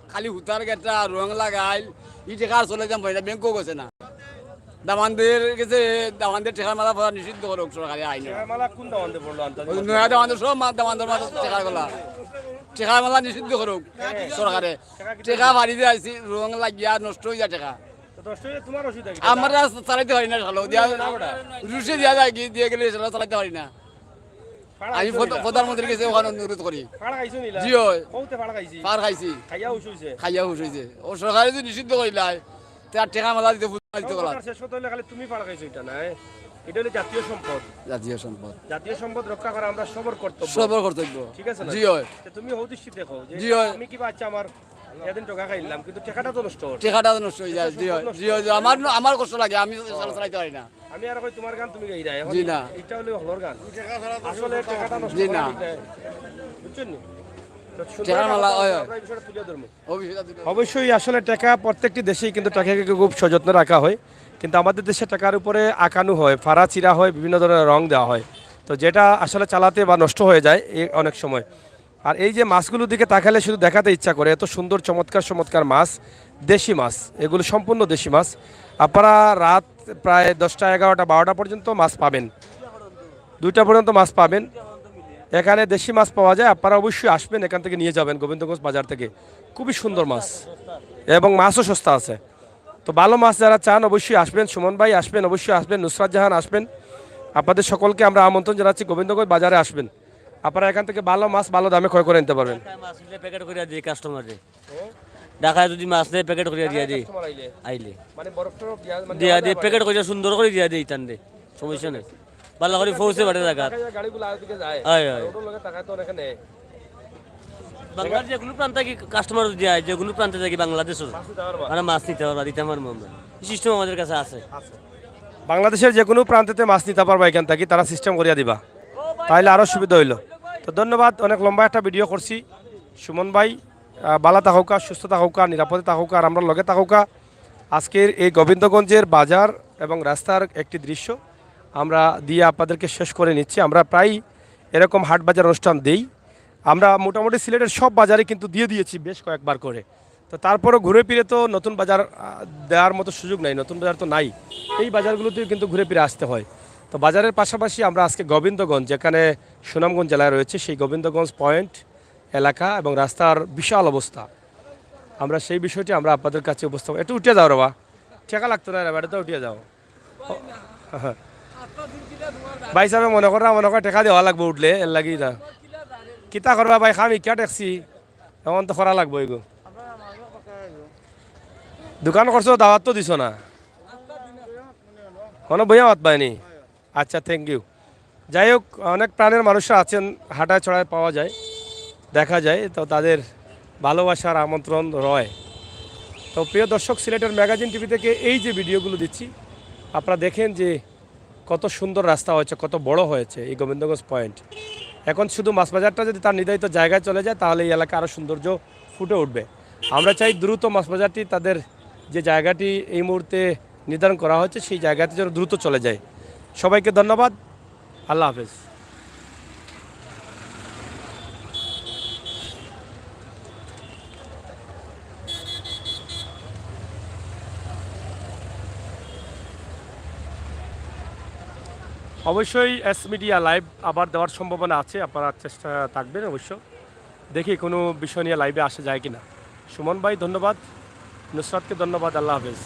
খালি হুতার গেটা রং লাগাইল, ই টেকা আর চলে যাম পারে না, ব্যাংকও গেছে না। দামান্দের গেছে, দামান্দের টেকার মালা পরা নিষিদ্ধ করউক সরকারে আইন। টেকার মালা কোন দামান্দে পড়লো আনতে? ওই নয়া দামান্দ সব মা-, দামান্দর মাঝে টেকার গলা। টেকার মালা নিষিদ্ধ করউক সরকারে। টেকা বাড়িতে আইছি, রং লাগিয়া নষ্ট হয়ে যায় টেকা। তো নষ্ট হইলে তোমার অসুবিধা কি? আমরা চালাইতে পারি না, শালা, দিয়া না, বেটা। রুশে দিয়া যায়, গিয়ে দিয়ে গেলে শালা চালাইতে পারি না। ফাড়া আমি খাইছো প্রধা-, নিলা? প্রধানমন্ত্রীর কাছে ওখানে অনুরোধ করি। ফাড়া খাইছো নিলা? জি হয়। কওতে ফাড়া খাইছি? ফাড়া খাইছি। খাইয়া হুশ হইছে? খাইয়া হুশ হইছে। ও সরকারে যদি নিষিদ্ধ করিলায়, তে আর টেকা মালা দিতে ফুল দিতে গেলাম। সর্বনাশ শেষ কথা হইলে খালি তুমি ফাড়া খাইছো, এটা না, এ? এটা হলো জাতীয় সম্পদ। জাতীয় সম্পদ। জাতীয় সম্পদ রক্ষা করা আমরা সবার কর্তব্য। সবার কর্তব্য। ঠিক আছে না? জি হয়। তো তুমি হদিসি দেখো যে জি হয়। আমি কি বাচ্চা আমার এদিন টেকা খাইলাম, কিন্তু টেকাটা তো নষ্ট হচ্ছে। টেকাটা তো নষ্ট হয়ে যায়। জি হয়, জি হয়, জি হয়। আমার, আমার কষ্ট লাগে, আমি চালা-, চালাইতে পারি না। আমি আর কই তোমার গান তুমি গাইরা, এখন জি না। এটা হলো হলর গান। আসলে টেকাটা নষ্ট জি না। করা ঠিক না। বুঝছেন নি? তো সুন্দর টেকা একটা মালা, কথা হয়, বলছে, হয়। আমরা এই বিষয়টা তুলে ধরবো। অবশ্যই আসলে টেকা প্রত্যেকটি দেশেই কিন্তু টেকাকে খুব সযত্নে রাখা হয়, কিন্তু আমাদের দেশে টেকার উপরে আঁকানো হয়, ফাড়া চিরা হয়, বিভিন্ন ধরনের রং দেওয়া হয়, তো যেটা আসলে চালাতে বা নষ্ট হয়ে যায় এ অনেক সময়। আর এই যে মাছগুলোর দিকে তাকালে শুধু দেখাতে ইচ্ছা করে, এত সুন্দর চমৎকার চমৎকার মাছ, দেশি মাছ, এগুলো সম্পূর্ণ দেশি মাছ। আপনারা রাত প্রায় দশটা, এগারোটা, বারোটা পর্যন্ত মাছ পাবেন, দুইটা পর্যন্ত মাছ পাবেন। এখানে দেশি মাছ পাওয়া যায়, আপনারা অবশ্যই আসবেন, এখান থেকে নিয়ে যাবেন গোবিন্দগঞ্জ বাজার থেকে। খুবই সুন্দর মাছ এবং মাছও সস্তা আছে। তো ভালো মাছ যারা চান অবশ্যই আসবেন, সুমন ভাই আসবেন, অবশ্যই আসবেন, নুসরাত জাহান আসবেন। আপনাদের সকলকে আমরা আমন্ত্রণ জানাচ্ছি গোবিন্দগঞ্জ বাজারে আসবেন। আপনারা এখান থেকে ভালো মাছ ভালো দামে ক্রয় করে নিতে পারবেন। ঢাকায় মাছ নিলে প্যাকেট করিয়া দিই কাস্টমারে। ঢাকায় যদি মাছ নেয় প্যাকেট করিয়া দিয়া দিই। কাস্টমার আইলে? আইলে। মানে বরফ টরফ দিয়া, মানে দিয়া দেওয়া দিই, যায় প্যাকেট করিয়া সুন্দর করি দিয়া দিই তানরে। সমস্যা নাই। ভালো করে পৌঁছে বাটে জায়গা। ঢাকায় গাড়িগুলো আগের দিকে যায়। হয়, হয়। আর ওটার লগে টাকায় তো অনেকে নেয়। বাংলার যে কোনো প্রান্ত থাকি কাস্টমার যদি আয়, যে কোনো প্রান্তে থাকি বাংলাদেশর, মাছ নিতে পারবা? মানে মাছ নিতে পারবা, দিতে পারবো আমরা। সিস্টেম আমাদের কাছে আছে। বাংলাদেশের যে কোনো প্রান্তেতে মাছ নিতে পারবা এখান থাকি, তারা সিস্টেম করিয়া দিবা, তাইলে আরও সুবিধা হইলো। তো ধন্যবাদ, অনেক লম্বা একটা ভিডিও করছি। সুমন ভাই, আহ, বালা থাকউক্কা, সুস্থ থাকউক্কা, নিরাপদে থাকউক্কা, আর আমরার লগে থাকউক্কা। আজকের এই গোবিন্দগঞ্জের বাজার এবং রাস্তার একটি দৃশ্য আমরা দিয়ে আপনাদেরকে শেষ করে নিচ্ছি। আমরা প্রায় এরকম হাট বাজার অনুষ্ঠান দেই। আমরা মোটামুটি সিলেটের সব বাজারে কিন্তু দিয়ে দিয়েছি বেশ কয়েকবার করে। তো তারপরও ঘুরে ফিরে তো নতুন বাজার, আহ, দেওয়ার মতো সুযোগ নাই, নতুন বাজার তো নাই। এই বাজারগুলোতেও কিন্তু ঘুরে ফিরে আসতে হয়। তো বাজারের পাশাপাশি আমরা আজকে গোবিন্দগঞ্জ, যেখানে সুনামগঞ্জ জেলায় রয়েছে, সেই গোবিন্দগঞ্জ পয়েন্ট এলাকা এবং রাস্তার বিশাল অবস্থা, আমরা সেই বিষয়টি আমরা আপনাদের কাছে উপস্থাপন। একটু উঠিয়া যাও রে বা, টেকা লাগতো না রে বা, এটা তো উঠিয়া যাও। ভাই সাহেব মনে করা, মনে করে টেকা দেওয়া লাগবো উঠলে, এর লাগি না। কিতা করবা ভাই, খামি কিয়া ঠেকছি, এখন তো করা লাগবো এগো। দোকান করছো, দাওয়াত তো দিছো না, কোনো বইয়া মাত পায়নি। আচ্ছা, থ্যাংক ইউ। যাই হোক, অনেক প্রাণের মানুষরা আছেন, হাটায় ছড়ায় পাওয়া যায়, দেখা যায়, তো তাদের ভালোবাসার আমন্ত্রণ রয়। তো প্রিয় দর্শক, সিলেটের ম্যাগাজিন টিভি থেকে এই যে ভিডিওগুলো দিচ্ছি, আপনারা দেখেন যে কত সুন্দর রাস্তা হয়েছে, কত বড় হয়েছে এই গোবিন্দগঞ্জ পয়েন্ট। এখন শুধু মাছ বাজারটা যদি তার নির্ধারিত জায়গায় চলে যায়, তাহলে এই এলাকা আরও সৌন্দর্য ফুটে উঠবে। আমরা চাই দ্রুত মাছ বাজারটি তাদের যে জায়গাটি এই মুহূর্তে নির্ধারণ করা হয়েছে, সেই জায়গাতে যেন দ্রুত চলে যায়। সবাইকে ধন্যবাদ, আল্লাহ হাফেজ। অবশ্যই এস মিডিয়া লাইভ আবার দেওয়ার সম্ভাবনা আছে, আপনারা চেষ্টা থাকবেন অবশ্য। দেখি কোনো বিষয় নিয়ে লাইভে আসা যায় কিনা। সুমন ভাই ধন্যবাদ, নুসরাতকে ধন্যবাদ, আল্লাহ হাফেজ।